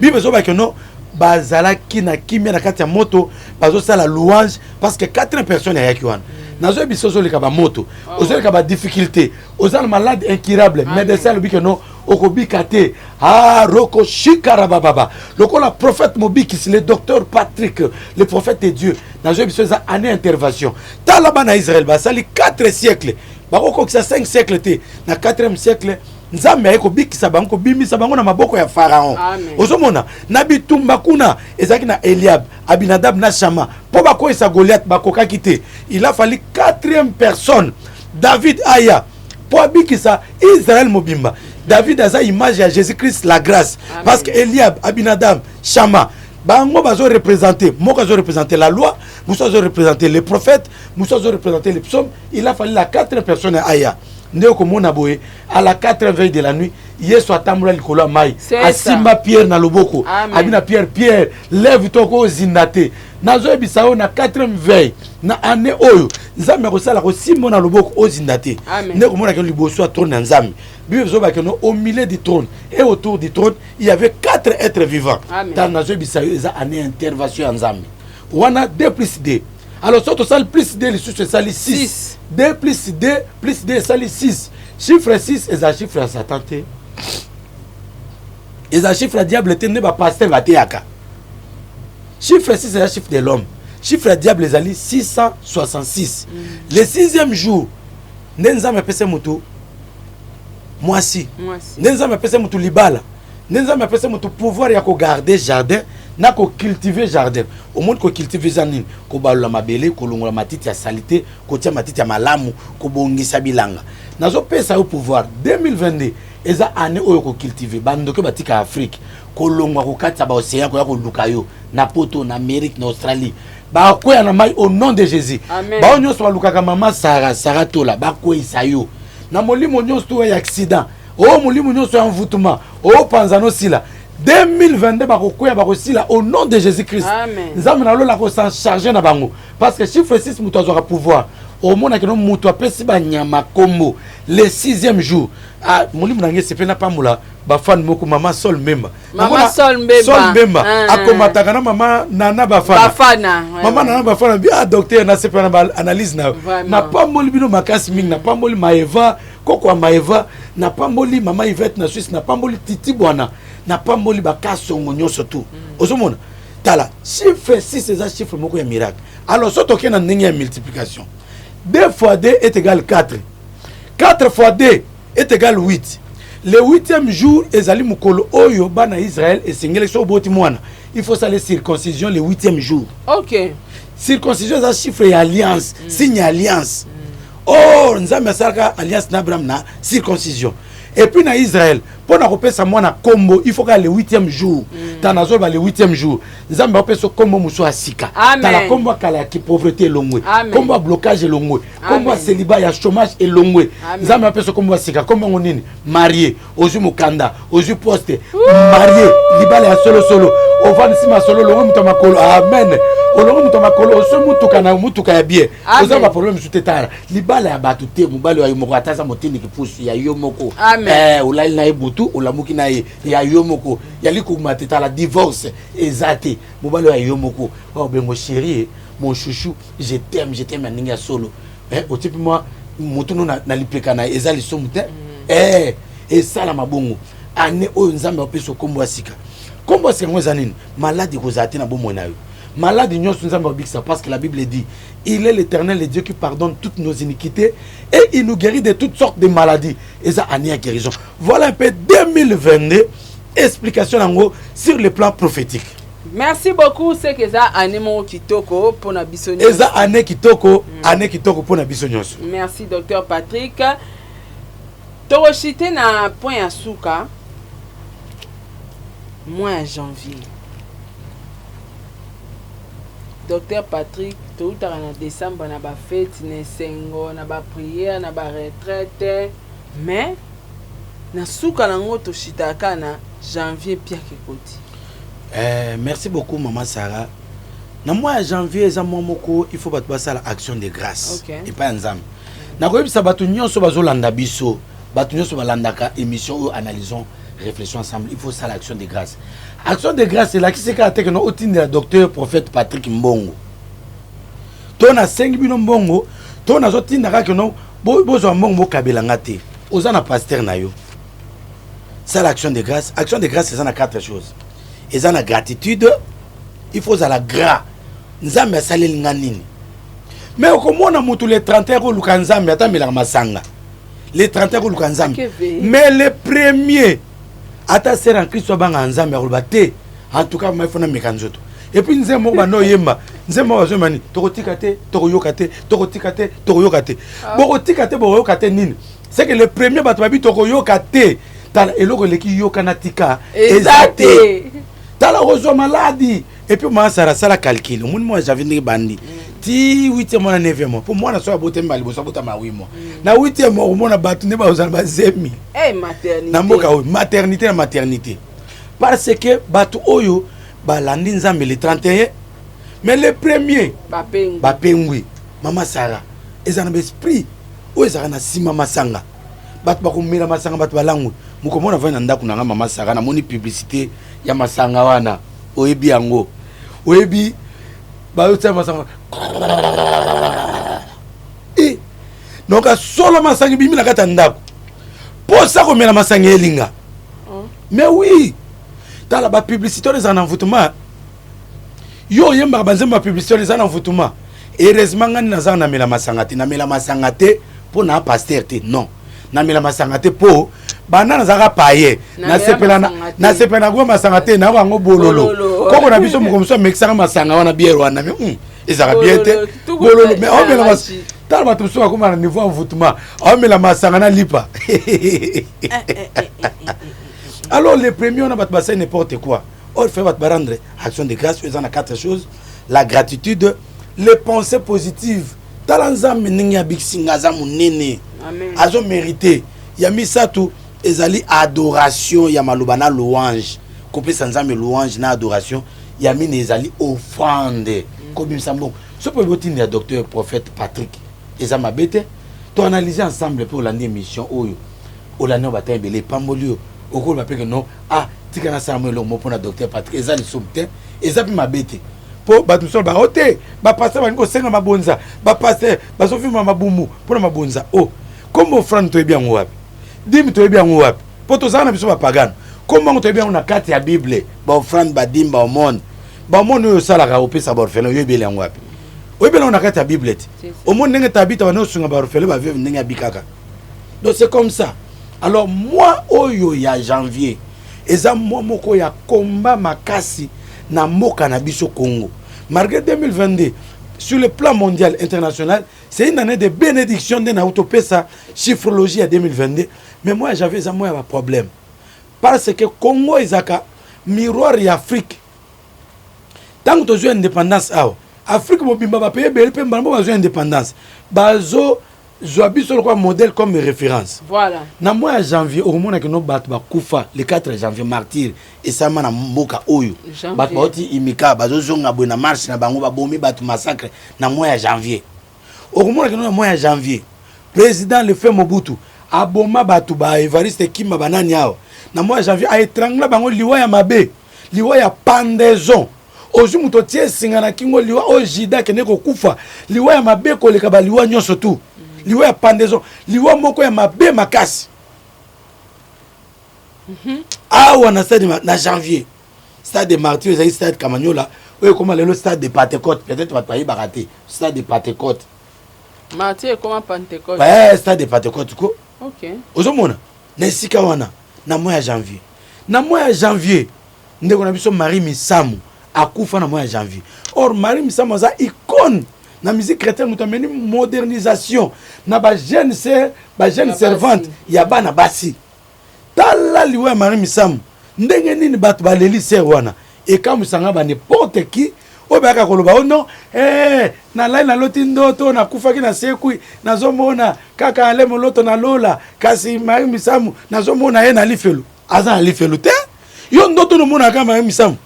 Bible ezobaki non, bazalaki na kimia na kati ya moto, bazosala louange parce que 4e personne ayaki wana. Nazoyebisa ozoleka ba moto, ozoleka ba difficulté, oza na malade incurable, médecin alobi que non, okobika te. Ah, roko shikarabababa. Lokola prophète Mobikisi, le docteur Patrick, le prophète de Dieu. Nazoyebisa eza année intervention. Tala bana Israël basali 4 siècles. Bakokokisa 5 siècles te. Na 4e siècle, Nzambe aye kobikisa bango, kobimisa bango na maboko ya Pharaon. Amen. Ozomona na bitumba kuna ezalaki na Eliab, Abinadab na Shama po bakweyisa Goliath bakokaki te. Il a fallu 4e personne, David aya po abikisa Israël mobimba. David aza image ya Jésus-Christ la grâce. Amen. Parce que Eliab, Abinadab, Shama bango bazo représenter, moko azo représenter la loi, mosusu azo représenter les prophètes, mosusu azo représenter les psaumes. Il a fallu la 4e personne aya. Nde okomona boye à la 4e veille de la nuit, Yesu atambola likolo ya mai, C'est ça. asimba Pierre na loboko. Amen. Abi na Pierre, Pierre, lève-toi ko ozinda te. Nazoyebisa yo na 4e veille na année oyo Nzambe akosala kosimba na loboko ozinda te. Amen. Nde okomona ke liboso ya trône ya Nzambe. Bible ezobaki no au milieu du trône et autour du trône, il y avait 4 êtres vivants. Amen. Tala nazoyebisa yo eza année intervention ya Nzambe. Wana 2 plus 2. Alors soki tosali plus 2 lisusu esali 6. 6. 2 plus 2 plus 2 esali 6. Chiffre 6 eza chiffre ya Satan te. Eza chiffre ya diable te nde ba pasteur bateyaka. Chiffre 6 eza chiffre de l'homme. Chiffre ya diable ezali 666. Le 6e jour nde Nzambe apesa moto mwasi. Mwasi. Nde Nzambe apesa moto libala. Nde Nzambe apesa moto pouvoir ya kogarder jardin na kocultiver jardin. Omoni kocultiver eza nini? Kobalola mabele, kolongola matiti ya salite, kotia matiti ya malamu, kobongisa bilanga. Nazopesa yo pouvoir. 2022 eza année oyo kocultiver. Bandoki batika Afrique, kolongwa kokatisa ba océan koya koluka yo na poto, na Amérique, na Australie. Bakwea na mai au nom de Jésus. Amen. Bao nyonso balukaka mama Sarah, Sarah Tola, bakweyisa yo. Na molimo nyonso to ya accident, o molimo nyonso ya envoûtement, o panza no sila. 2022 bakokwea bakosila au nom de Jésus-Christ. Amen. Nzambe na lola ko s'en charger na bango parce que chiffre 6 moto azwaka pouvoir. Omonaki no moto apesi banyama kombo le 6e jour. Ah, molimo na ngai sepeli na pambola ba fan moko mama Sol Mbemba. Mama Namona Sol Mbemba. Sol Mbemba Ah. akomataka na mama Nana Bafana. Bafana, ouais, Mama ouais. Nana Bafana bi ah docteur na sepela na ba analyse na yo. Vraiment. Na pamboli bino makasi mingi, na pamboli Maeva, koko ya Maeva, na pamboli mama Yvette na Suisse, na pamboli Titi Bwana, na pamboli bakasongo nyonso tout. Ozomona? Tala, chiffre 6 eza chiffre moko ya miracle. Alors soki tokei na ndenge ya multiplication, 2 fois 2 est égal 4. 4 fois 2 est égal 8. Le 8e jour ezali mokolo oyo bana Israël esengeli soki oboti mwana, il faut sala circoncision le 8e jour. Ok. Circoncision eza chiffre ya alliance, signe ya alliance. Or Nzambe asalaka alliance na Abraham na circoncision. Et puis na Israël, mpo na kopesa mwana kombo, il faut kaka le 8e jour. Tala nazoloba le 8e jour. Nzambe apesa kombo mosusu ya sika. Tala kombo ya kala ya pauvreté elongwe. Kombo ya blocage elongwe. Kombo ya célibat ya chômage elongwe. Nzambe apesa kombo ya sika. Kombo yango nini? Marié, ozwi mokanda, ozwi poste, marié, libala ya solo solo. Ovandisi masolo, olongwe moto ya makolo. Amen. Olongwe moto ya makolo, ozwi mutuka na mutuka ya bien. Oza ba problème mosusu te. Tala libala ya bato te, mobali ya yo moko, ata aza motindiki pusu ya yo moko. Olali na ye butu, olamuki na ye ya yo moko, yali kobima te. Tala divorce eza te, mobali ya yo moko obengo chérie, mon chouchou, je t'aime, je t'aime ya ndenge ya solo. Otipi mwa motu no na lipeka na ye, eza lisumu te. Esalama bongo. Année oyo Nzambe apesa kombo ya sika. Kombo ya sika yango eza nini? Maladi ekozala te na bomoi na yo. Maladi nyonso Nzambe abikisa, parce que la Bible dit: il est l'Éternel le Dieu qui pardonne toutes nos iniquités et il nous guérit de toutes sortes de maladies. Eza année ya guérison. Voilà un peu 2022, explication yango sur le plan prophétique. Merci beaucoup. C'est que eza année moko kitoko mpona biso nyonso. Eza année kitoko, année kitoko mpona biso nyonso. Merci, docteur Patrick. Tokoshite na point ya suka, mois ya janvier. Docteur Patrick, toutaka na décembre na bafete, na esengo, na baprière, na baretraite, mais na suka nango toshitaka na janvier, piaka ekoti. Merci beaucoup, mama Sarah. Na mois ya janvier eza mwa moko il faut bato basala action de grâce epai ya Nzambe. Nakoyebisa bato nyonso bazolanda biso, bato nyonso balandaka émission oyo Analysons, réfléchissons ensemble, il faut sala action de grâce. Action de grâce elakisi kaka te keno otindela docteur prophète Patrick mbongo, to nasengi bino mbongo, to nazotinda kaka keno bozwa mbongo bokabelanga te. Oza na pasteur na yo, sala action de grâce. Action de grâce eza na quatre choses. Eza na gratitude, il faut ozala gras. Nzambe asaleli nga nini? Mais okomona motu le 31 koluka Nzambe, ata amelaka masanga, le 31 koluka Nzambe. Mais le premier, ata sœur en Christ abanga Nzambe, akoloba te: en tout cas mai fo nameka nzoto. Et puis nzembo moko banda oyemba, nzembo moko bazoyemba nini? Tokotika te, tokoyoka te, tokotika te, tokoyoka te. Bokotika te, bokoyoka te nini? C'est que le premier bato babi tokoyoka te. Tala, eloko eleki yoka na tika eza te. Tala, okozwa maladi. Et puis masara, asala calcul, omoni mwa janvier ndenge bandi ti 8e mois na 9e mois, mpo mwana soki abotami ba liboso abotama 8 mois. Na 8e mois okomona bato nde bazala bazemi na mboka oyo, maternité na maternité, parce que bato oyo balandi Nzambe le 31, mais le premier bapengwi. Mama Sara, eza na baesprit oyo ezalaka na nsima masanga. Bato bakomela masanga, bato balangwe. Mokomona vai na ndako na nga, mama Sara, namoni publicité ya masanga wana. Oyebi yango, oyebi bayotia masanga e donc solo masanga ebimi na kati ya ndako, mposa komela masanga elinga. Mais oui, tala bapublicité wana ezala na mvutuma. Yo oyembaka banzembo ya publicité wana eza na mvutuma. Heureusement ngani naza namela masanga te. Namela masanga te mpo na pasteur te, non. Namela masanga te mpo banda nazalaka paye. Nasepela na gwa masanga te, nayoka yango bololo. Koko na biso moko mosusu amekisaka masanga wana, bière wana, mais ezalaka bien te, bololo. Mais aomela, tala bato mosusu bakóma na niveau envoûtement, aomela masanga na lipa. Alors le premier wana bato basali n'importe quoi. Or fait bato barendre action de grâce oyo eza na quatre choses: la gratitude, les pensées positives, tala Nzambe ndenge abikisi nga, aza monene, azomérite. Ya misato ezali adoration ya maloba na louange, kopesa Nzambe louange na adoration. Ya mine ezali offrande, kobimisa mbongo. Soki oyebi otindi ya docteur prophète Patrick, eza mabe te. Toanalyse ensemble mpe olandi émission oyo, olandi oyo bata ebele epamboli oyo, okoloba mpe ke non, ah, tika nasala mo eloko mo mpona docteur Patrick. Eza lisumu te, eza mpe mabe te, mpo bato mosusu balobaka o te, bapasteur balingi kosenga mabonza, bapasteur bazofima mabumu mpona mabonza. O kombo offrande toyebi yango wapi? Dîme toyebi yango wapi? Mpo tozala na biso bapagano, kombo yango toyebi yango na kati ya Bible. Baoffrande, badîme, baaumône, baaumône oyo osalaka, opesa baorphelin, oyebeli yango wapi? Oyebeli yango na kati ya Bible te? Omoni ndenge Tabita bana osunga baorphelin, baveuve, ndenge abikaka. Donc c'est comme ça. Alors mois oyo ya janvier eza mois moko ya combat makasi na mboka na biso Congo. Malgré 2022, sur le plan mondial, international, C'est une année de bénédiction nde nauti opesa chiffrologie ya 2022. Mais mois ya janvier eza mois ya baproblème, parce que Congo ezalaka miroir ya Afrique. Ntango tozwi indépendance awa, Afrique mobimba, bapays ebele mpe mbala mpo bazwi indépendance, bazozwa biso lokola modèle, comme référence. Na mois ya janvier, okomona kino bato bakufa. Le 4 janvier, martyre esalama na mboka oyo. Janvier. Bato bauti imika, bazozonga boye na marche na bango, babomi bato, massacre na mois ya janvier. Okomona kino na mois ya janvier, président le feu Mobutu aboma bato, ba Evariste Kimba, banani awa na mois ya janvier, aétrangla bango, liwa ya mabe, liwa ya pendaison. Ozwi moto, otie esinga na kingo, liwa oyo Judas akende kokufa, liwa ya mabe koleka baliwa nyonso tu, liwa ya pendaison, liwa moko ya mabe makasi. Awa na stade na janvier, stade de Martyr ezali stade Kamanyola oyo ekóma lelo stade de Pentecôte. Peut-être bato bayebaka te stade de Pentecôte. Martyr ekoma Pentecôte? Eh, stade de Pentecôte ko. Ozomona na esika wana na mois ya janvier. Na mois ya janvier, ndeko na biso Marie Misamu akufa na mois ya janvier. Or Marie Misamu aza icône na musique chrétienne, moto ameni modernisation na bajeune sœur, bajeune Ya servante basi. ya bana basi. Tala liwa ya Marie Misamu, ndenge nini bato baleli sœur wana, ekamwisanga ba n'importe qui oyo bayaka koloba: "O non, eh, nalai, naloti ndoto, nakufaki, nasekwi, nazomona kaka ale moloto na lola, kasi Marie Misamu nazomona ye na lifelo." Aza na lifelo te. Yo ndoto nomonaka Marie Misamu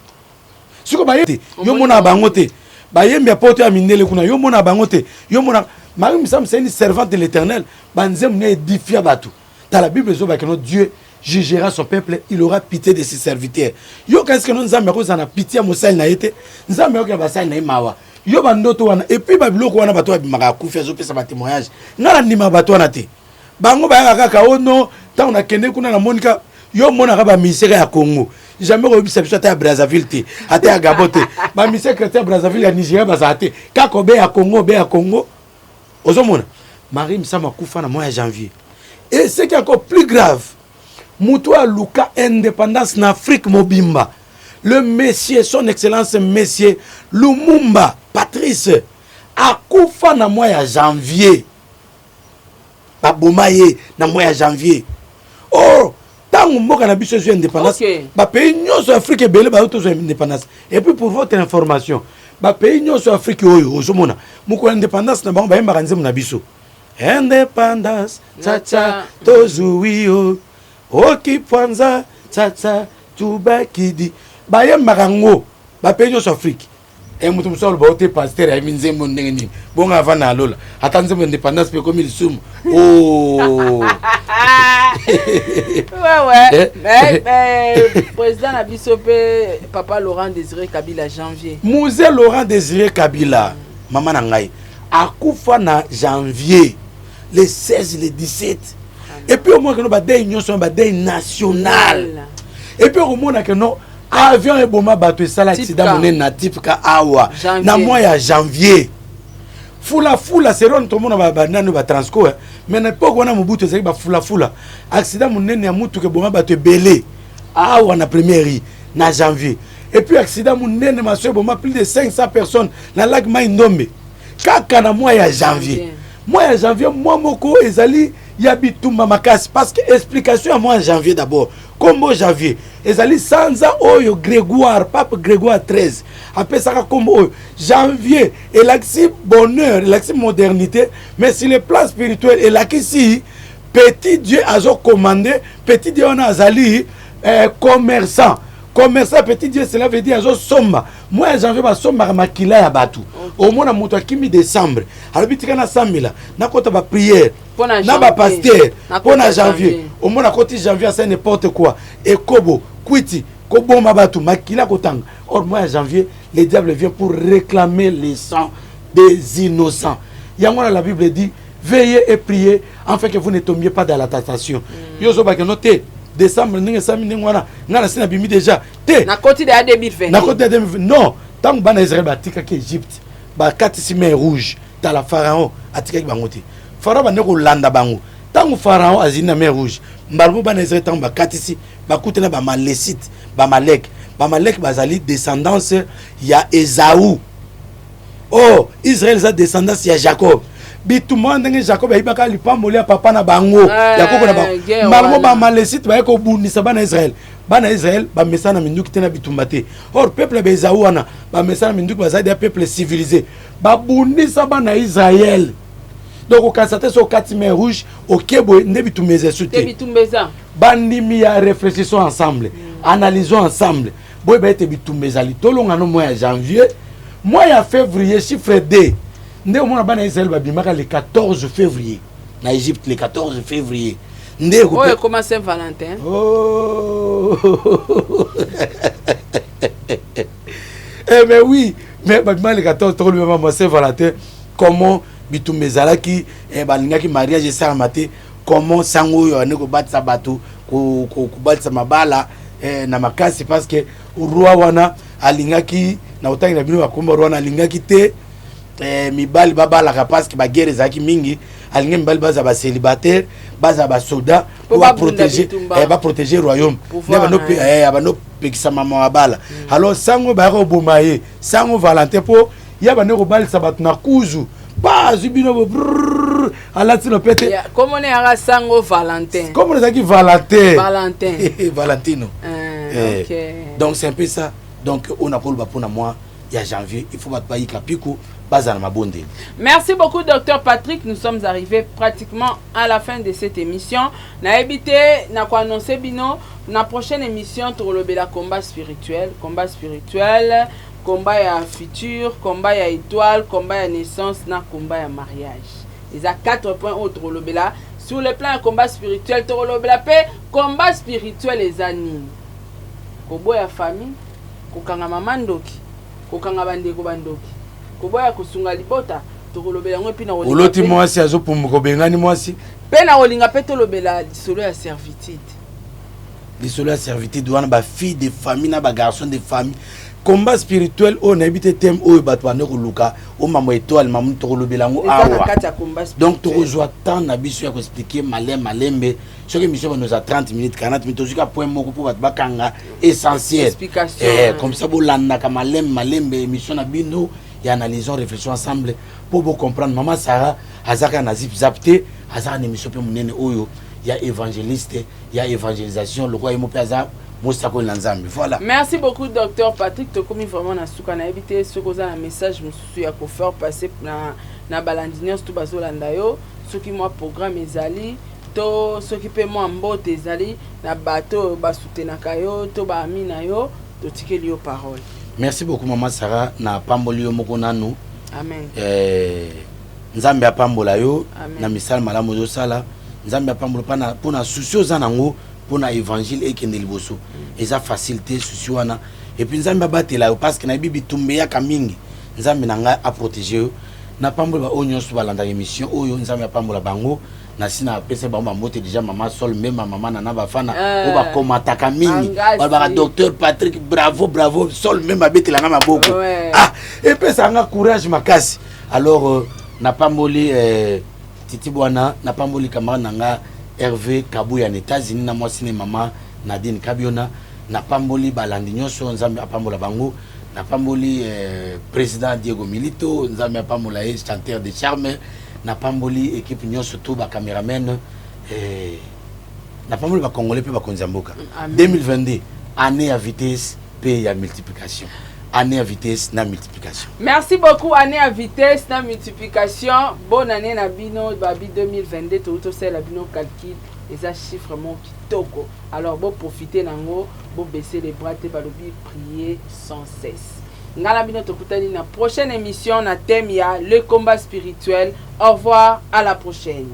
siko baye te, yo mona bango te. Bayembi ya poto ya mindele kuna, yo mona bango te. Yo mona Marie Misamu, c'est une servante de l'Éternel. Banzembo ne édifia bato. Tala Bible ezobaki no: "Dieu jugera son peuple, il aura pitié de ses serviteurs." Yo kasi keno Nzambe akozala na pitié ya mosali na ye te? Nzambe ayokela basali na ye mawa. Yo bandoto wana, et puis babiloko wana, bato babimaka, akufi, azopesa batémoignage. Ngai nandimaka bato wana te. Bango bayaka kaka: "O non, ntango nakende kuna, namonika." Yo monaka baministère ya Congo, jamais koyebisa biso ata ya Brazzaville te, ata ya Gabon te. Baministère chrétien ya Brazzaville, ya Nigeria bazala te, kaka obe ya Congo, obe ya Congo. Ozomona Marie Misamu akufa na mois ya janvier. Et ce qui est encore plus grave, moto aluka indépendance na Afrique mobimba, le monsieur, son excellence monsieur Lumumba Patrice, akufa na mois ya janvier. Baboma ye na mois ya janvier. Or ntango mboka na biso ezwi indépendance, bapays nyonso ya Afrique ebele bayo tozwa indépendance. Et puis, pour votre information, bapays nyonso ya Afrique oyo ozomona, mokolo ya indépendance na bango, bayembaka nzembo na biso: "Indépendance tsatsa tozwi yo okipwanza tsatsa tubakidi." Bayembaka yango bapays nyonso Afrique. E moto mosusu aloba: "O te, pasteur ayembi nzembo ndenge nini? Bongo ava na alola ata nzembo indépendance mpe ekomi lisumu." O Ouais. Mais, président na biso mpe, papa Laurent Désiré Kabila, janvier. Mzee Laurent Désiré Kabila, mama na ngai, akufa na janvier, le 16, le 17. Et puis omona keno badeuil nyonso, badeuil national. Et puis okomona keno avion eboma bato, esala accident monene na Tipka awa na mois ya janvier. Fulafula serone, tomona banani, batransco, mais na époque wana Mobutu ezalaki bafulafula. Accident monene ya mutuka eboma bato ebele awa na première rue na janvier. Et puis accident monene maso eboma plus de 500 personnes na lac Mai Ndombe, kaka na mois ya janvier. Mois ya janvier, mois moko ezali ya bitumba makasi, parce que explication ya mois ya janvier, d'abord kombo janvier ezali sanza oyo Grégoire, pape Grégoire 13 apesaka kombo oyo. Janvier elakisi bonheur, elakisi modernité, mais sur le plan spirituel elakisi petit dieu azocommande. Petit dieu wana azali commerçant, commerçant. Petit dieu, cela veut dire azosomba. Mois ya janvier basombaka makila ya bato. Omona moto akimi décembre, alobi: "Tika nasambela, nakota baprière na bapasteur mpo na janvier." Omona akoti janvier, asali n'importe quoi, ekobo, kwiti, koboma bato, makila kotanga. Or mois ya janvier, le diable vient pour réclamer le sang des innocents. Yango wana la Bible dit: "Veillez et priez afin que vous ne tombiez pas dans la tentation." Yo ozobaka no te, décembre ndenge esami ndenge wana, ngai nasi nabimi déjà te. Nakoti deya 2020. Nakoti ya 2020. Non, ntango bana Israel batikaki Egypte, bakatisi mer Rouge, tala Pharaon atikaki bango te. Pharaon bande kolanda bango. Ntango Pharaon azali na mer Rouge, mbala mo bana Israel ntango bakatisi, bakutana Bamalécite, Bamalek. Bamalek bazali descendance ya Ezau. Or Israel eza descendance ya Jacob. Bitumba wana, ndenge Jacob ayibaka lipamboli ya papa na bango, ya koko na bango, mbala mo Baamalesite baye kobundisa bana Israel. Bana Israel bamesana na minduki te, na bitumba te. Or peuple ya Baezau wana bamesana na minduki, bazali ya peuple civilisé, babundisa bana Israel. Donc okanisa te so okati mer Rouge, oke boye nde bitumba eza esu te. Bandimi ya réfléchissons ensemble, analysons ensemble, boyeba ete bitumba ezali. Tolonga no mois ya janvier, mois ya février, chiffre d nde omona bana Israel babimaka le 14 février na Égypte, le 14 février nde. Oyo ekoma Saint Valentin. Oh. Eh, mais oui, mais babima le 14, tokolobema ma Saint Valentin. Comment bitumba ezalaki, eh, balingaki mariage esalama te. Comment sango oyo ande kobatisa bato, kobatisa mabala, eh, na makasi, parce que roi wana alingaki na kotangi na bino bakomba, roi wana alingaki te, eh, mibali babalaka, parce que baguerre ezalaki mingi. Alingi mibali baza bacélibataire, baza basoda po baprotéger, eh, baprotéger royaume. Nde bando pekisa mama mabala. Alors sango bayaka koboma ye, sango Valentin, mpo ya bande kobalisa bato na kuzu, pa azwi bino bo alati no pete. Komona yaka sango Valentin. Komona ezalaki Valentin. Valentin. Valentino. Eh. Donc c'est un peu ça. Donc oyo nakoloba mpona mois ya janvier, il faut bato bayika piku, bazala na mabondeli. Merci beaucoup, docteur Patrick. Nous sommes arrivés pratiquement à la fin de cette émission. Nayebi te, na koannonce bino na prochaine émission tokolobela combat spirituel, combat spirituel, combat ya futur, combat ya étoile, combat ya naissance na combat ya mariage. Eza 4 points oyo tokolobela sur le plan ya combat spirituel. Tokolobela mpe combat spirituel eza nini: koboya famille, kokanga mama ndoki, kokanga bandeko bandoki, koboya kosunga libota. Tokolobela yango epi na oloti mwasi azopumbuka, obengani mwasi. Mpe na kolinga mpe tolobela lisolo ya servitude. Lisolo ya servitude wana, bafille de famille na bagarçon de famille, combat spirituel oyo nayebi te, thème oyo bato bande koluka o mambo étoile mamu, tokolobela yango awa. Donc tokozwa temps na biso ya koexpliquer malembe malembe. Soki émission bando eza 30 minutes, 40 minutes, tozwika point moko mpo bato bakanga essentiel. Eh, comme ça bolandaka malembe malembe émission na bino ya analysons, réflexion ensemble, mpo bocomprendre. Mama Sara azaka na Zip Zap te, azaka na émission mpe monene oyo ya évangéliste, ya évangélisation, lokola ye mo mpe aza mosakoli na Nzambe. Voilà. Merci beaucoup, docteur Patrick. Tokomi vraiment na suka. Nayebi te soki oza na message mosusu ya kofaire passer na balandi nyonso to bazolanda yo, soki mwa programme ezali, to soki mpe mwa mbote ezali na bato oyo basutenaka yo to baami na yo, totikeli yo parole. Merci beaucoup, mama Sara. Na pamboli yo moko nanu. Amen. Eh, Nzambe apambola yo na misala malamu ozosala. Nzambe apambola mpona souci oza nango mpona évangile ekende liboso. Eza facile te, souci wana. Et puis Nzambe abatela yo, parce que nayebi bitumba eyaka mingi. Nzambe na ngai aprotege yo. Napambola baoyo nyonso balandaka émission oyo, Nzambe apambola bango. Nasi napesa bango bambote déjà: mama Sol Mbemba, mama Nana Bafana, oyo bakomataka mingi, balobaka "Docteur Patrick, bravo, bravo, Sol Mbemba abetelanga maboko." Ah, epesaka courage makasi. Alors napamboli Titi Bwana, napamboli camarade na nga Hervé Kabuya na États-Unis na mwasi ne mama Nadine Kabiona. Napamboli balandi nyonso, Nzambe apambola bango. Napamboli président Diego Milito, Nzambe apambola ye, chanteur de charme. Napamboli équipe nyonso to bacameraman, napamboli bacongolais mpe bakonzi ya mboka. 2022, année ya vitesse mpe ya multiplication, année ya vitesse na multiplication. Merci beaucoup. Année ya vitesse na multiplication. Bonne année na bino. Babi 2022, touti tosalela bino calcul, eza chiffre moko kitoko. Alors boprofite nango, bobaisser les bras te. Balobi prier sans cesse. Ngai na bino tokutani na prochaine émission na thème ya le combat spirituel. Au revoir, à la prochaine.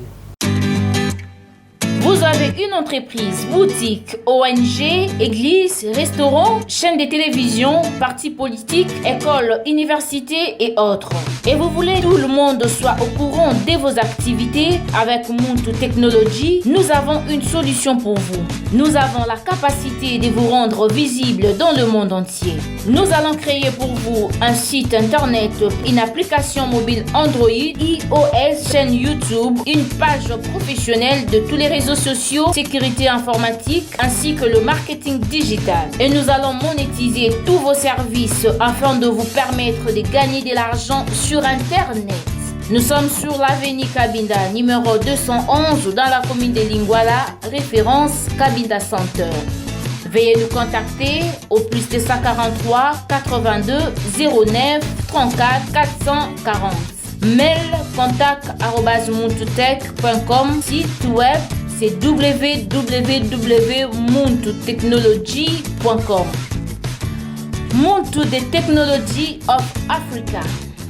Vous avez une entreprise, boutique, ONG, église, restaurant, chaîne de télévision, parti politique, école, université et autres. Et vous voulez que tout le monde soit au courant de vos activités? Avec Muntu Technology, nous avons une solution pour vous. Nous avons la capacité de vous rendre visible dans le monde entier. Nous allons créer pour vous un site internet, une application mobile Android, iOS, chaîne YouTube, une page professionnelle de tous les réseaux sociaux, sécurité informatique ainsi que le marketing digital. Et nous allons monétiser tous vos services afin de vous permettre de gagner de l'argent sur Internet. Nous sommes sur l'avenue Kabinda, numéro 211, dans la commune de Lingwala, référence Kabinda Center. Veuillez nous contacter au plus 243 82 09 34 440. Mail contact site web c'est www.muntutechnology.com. Muntu the Technology of Africa.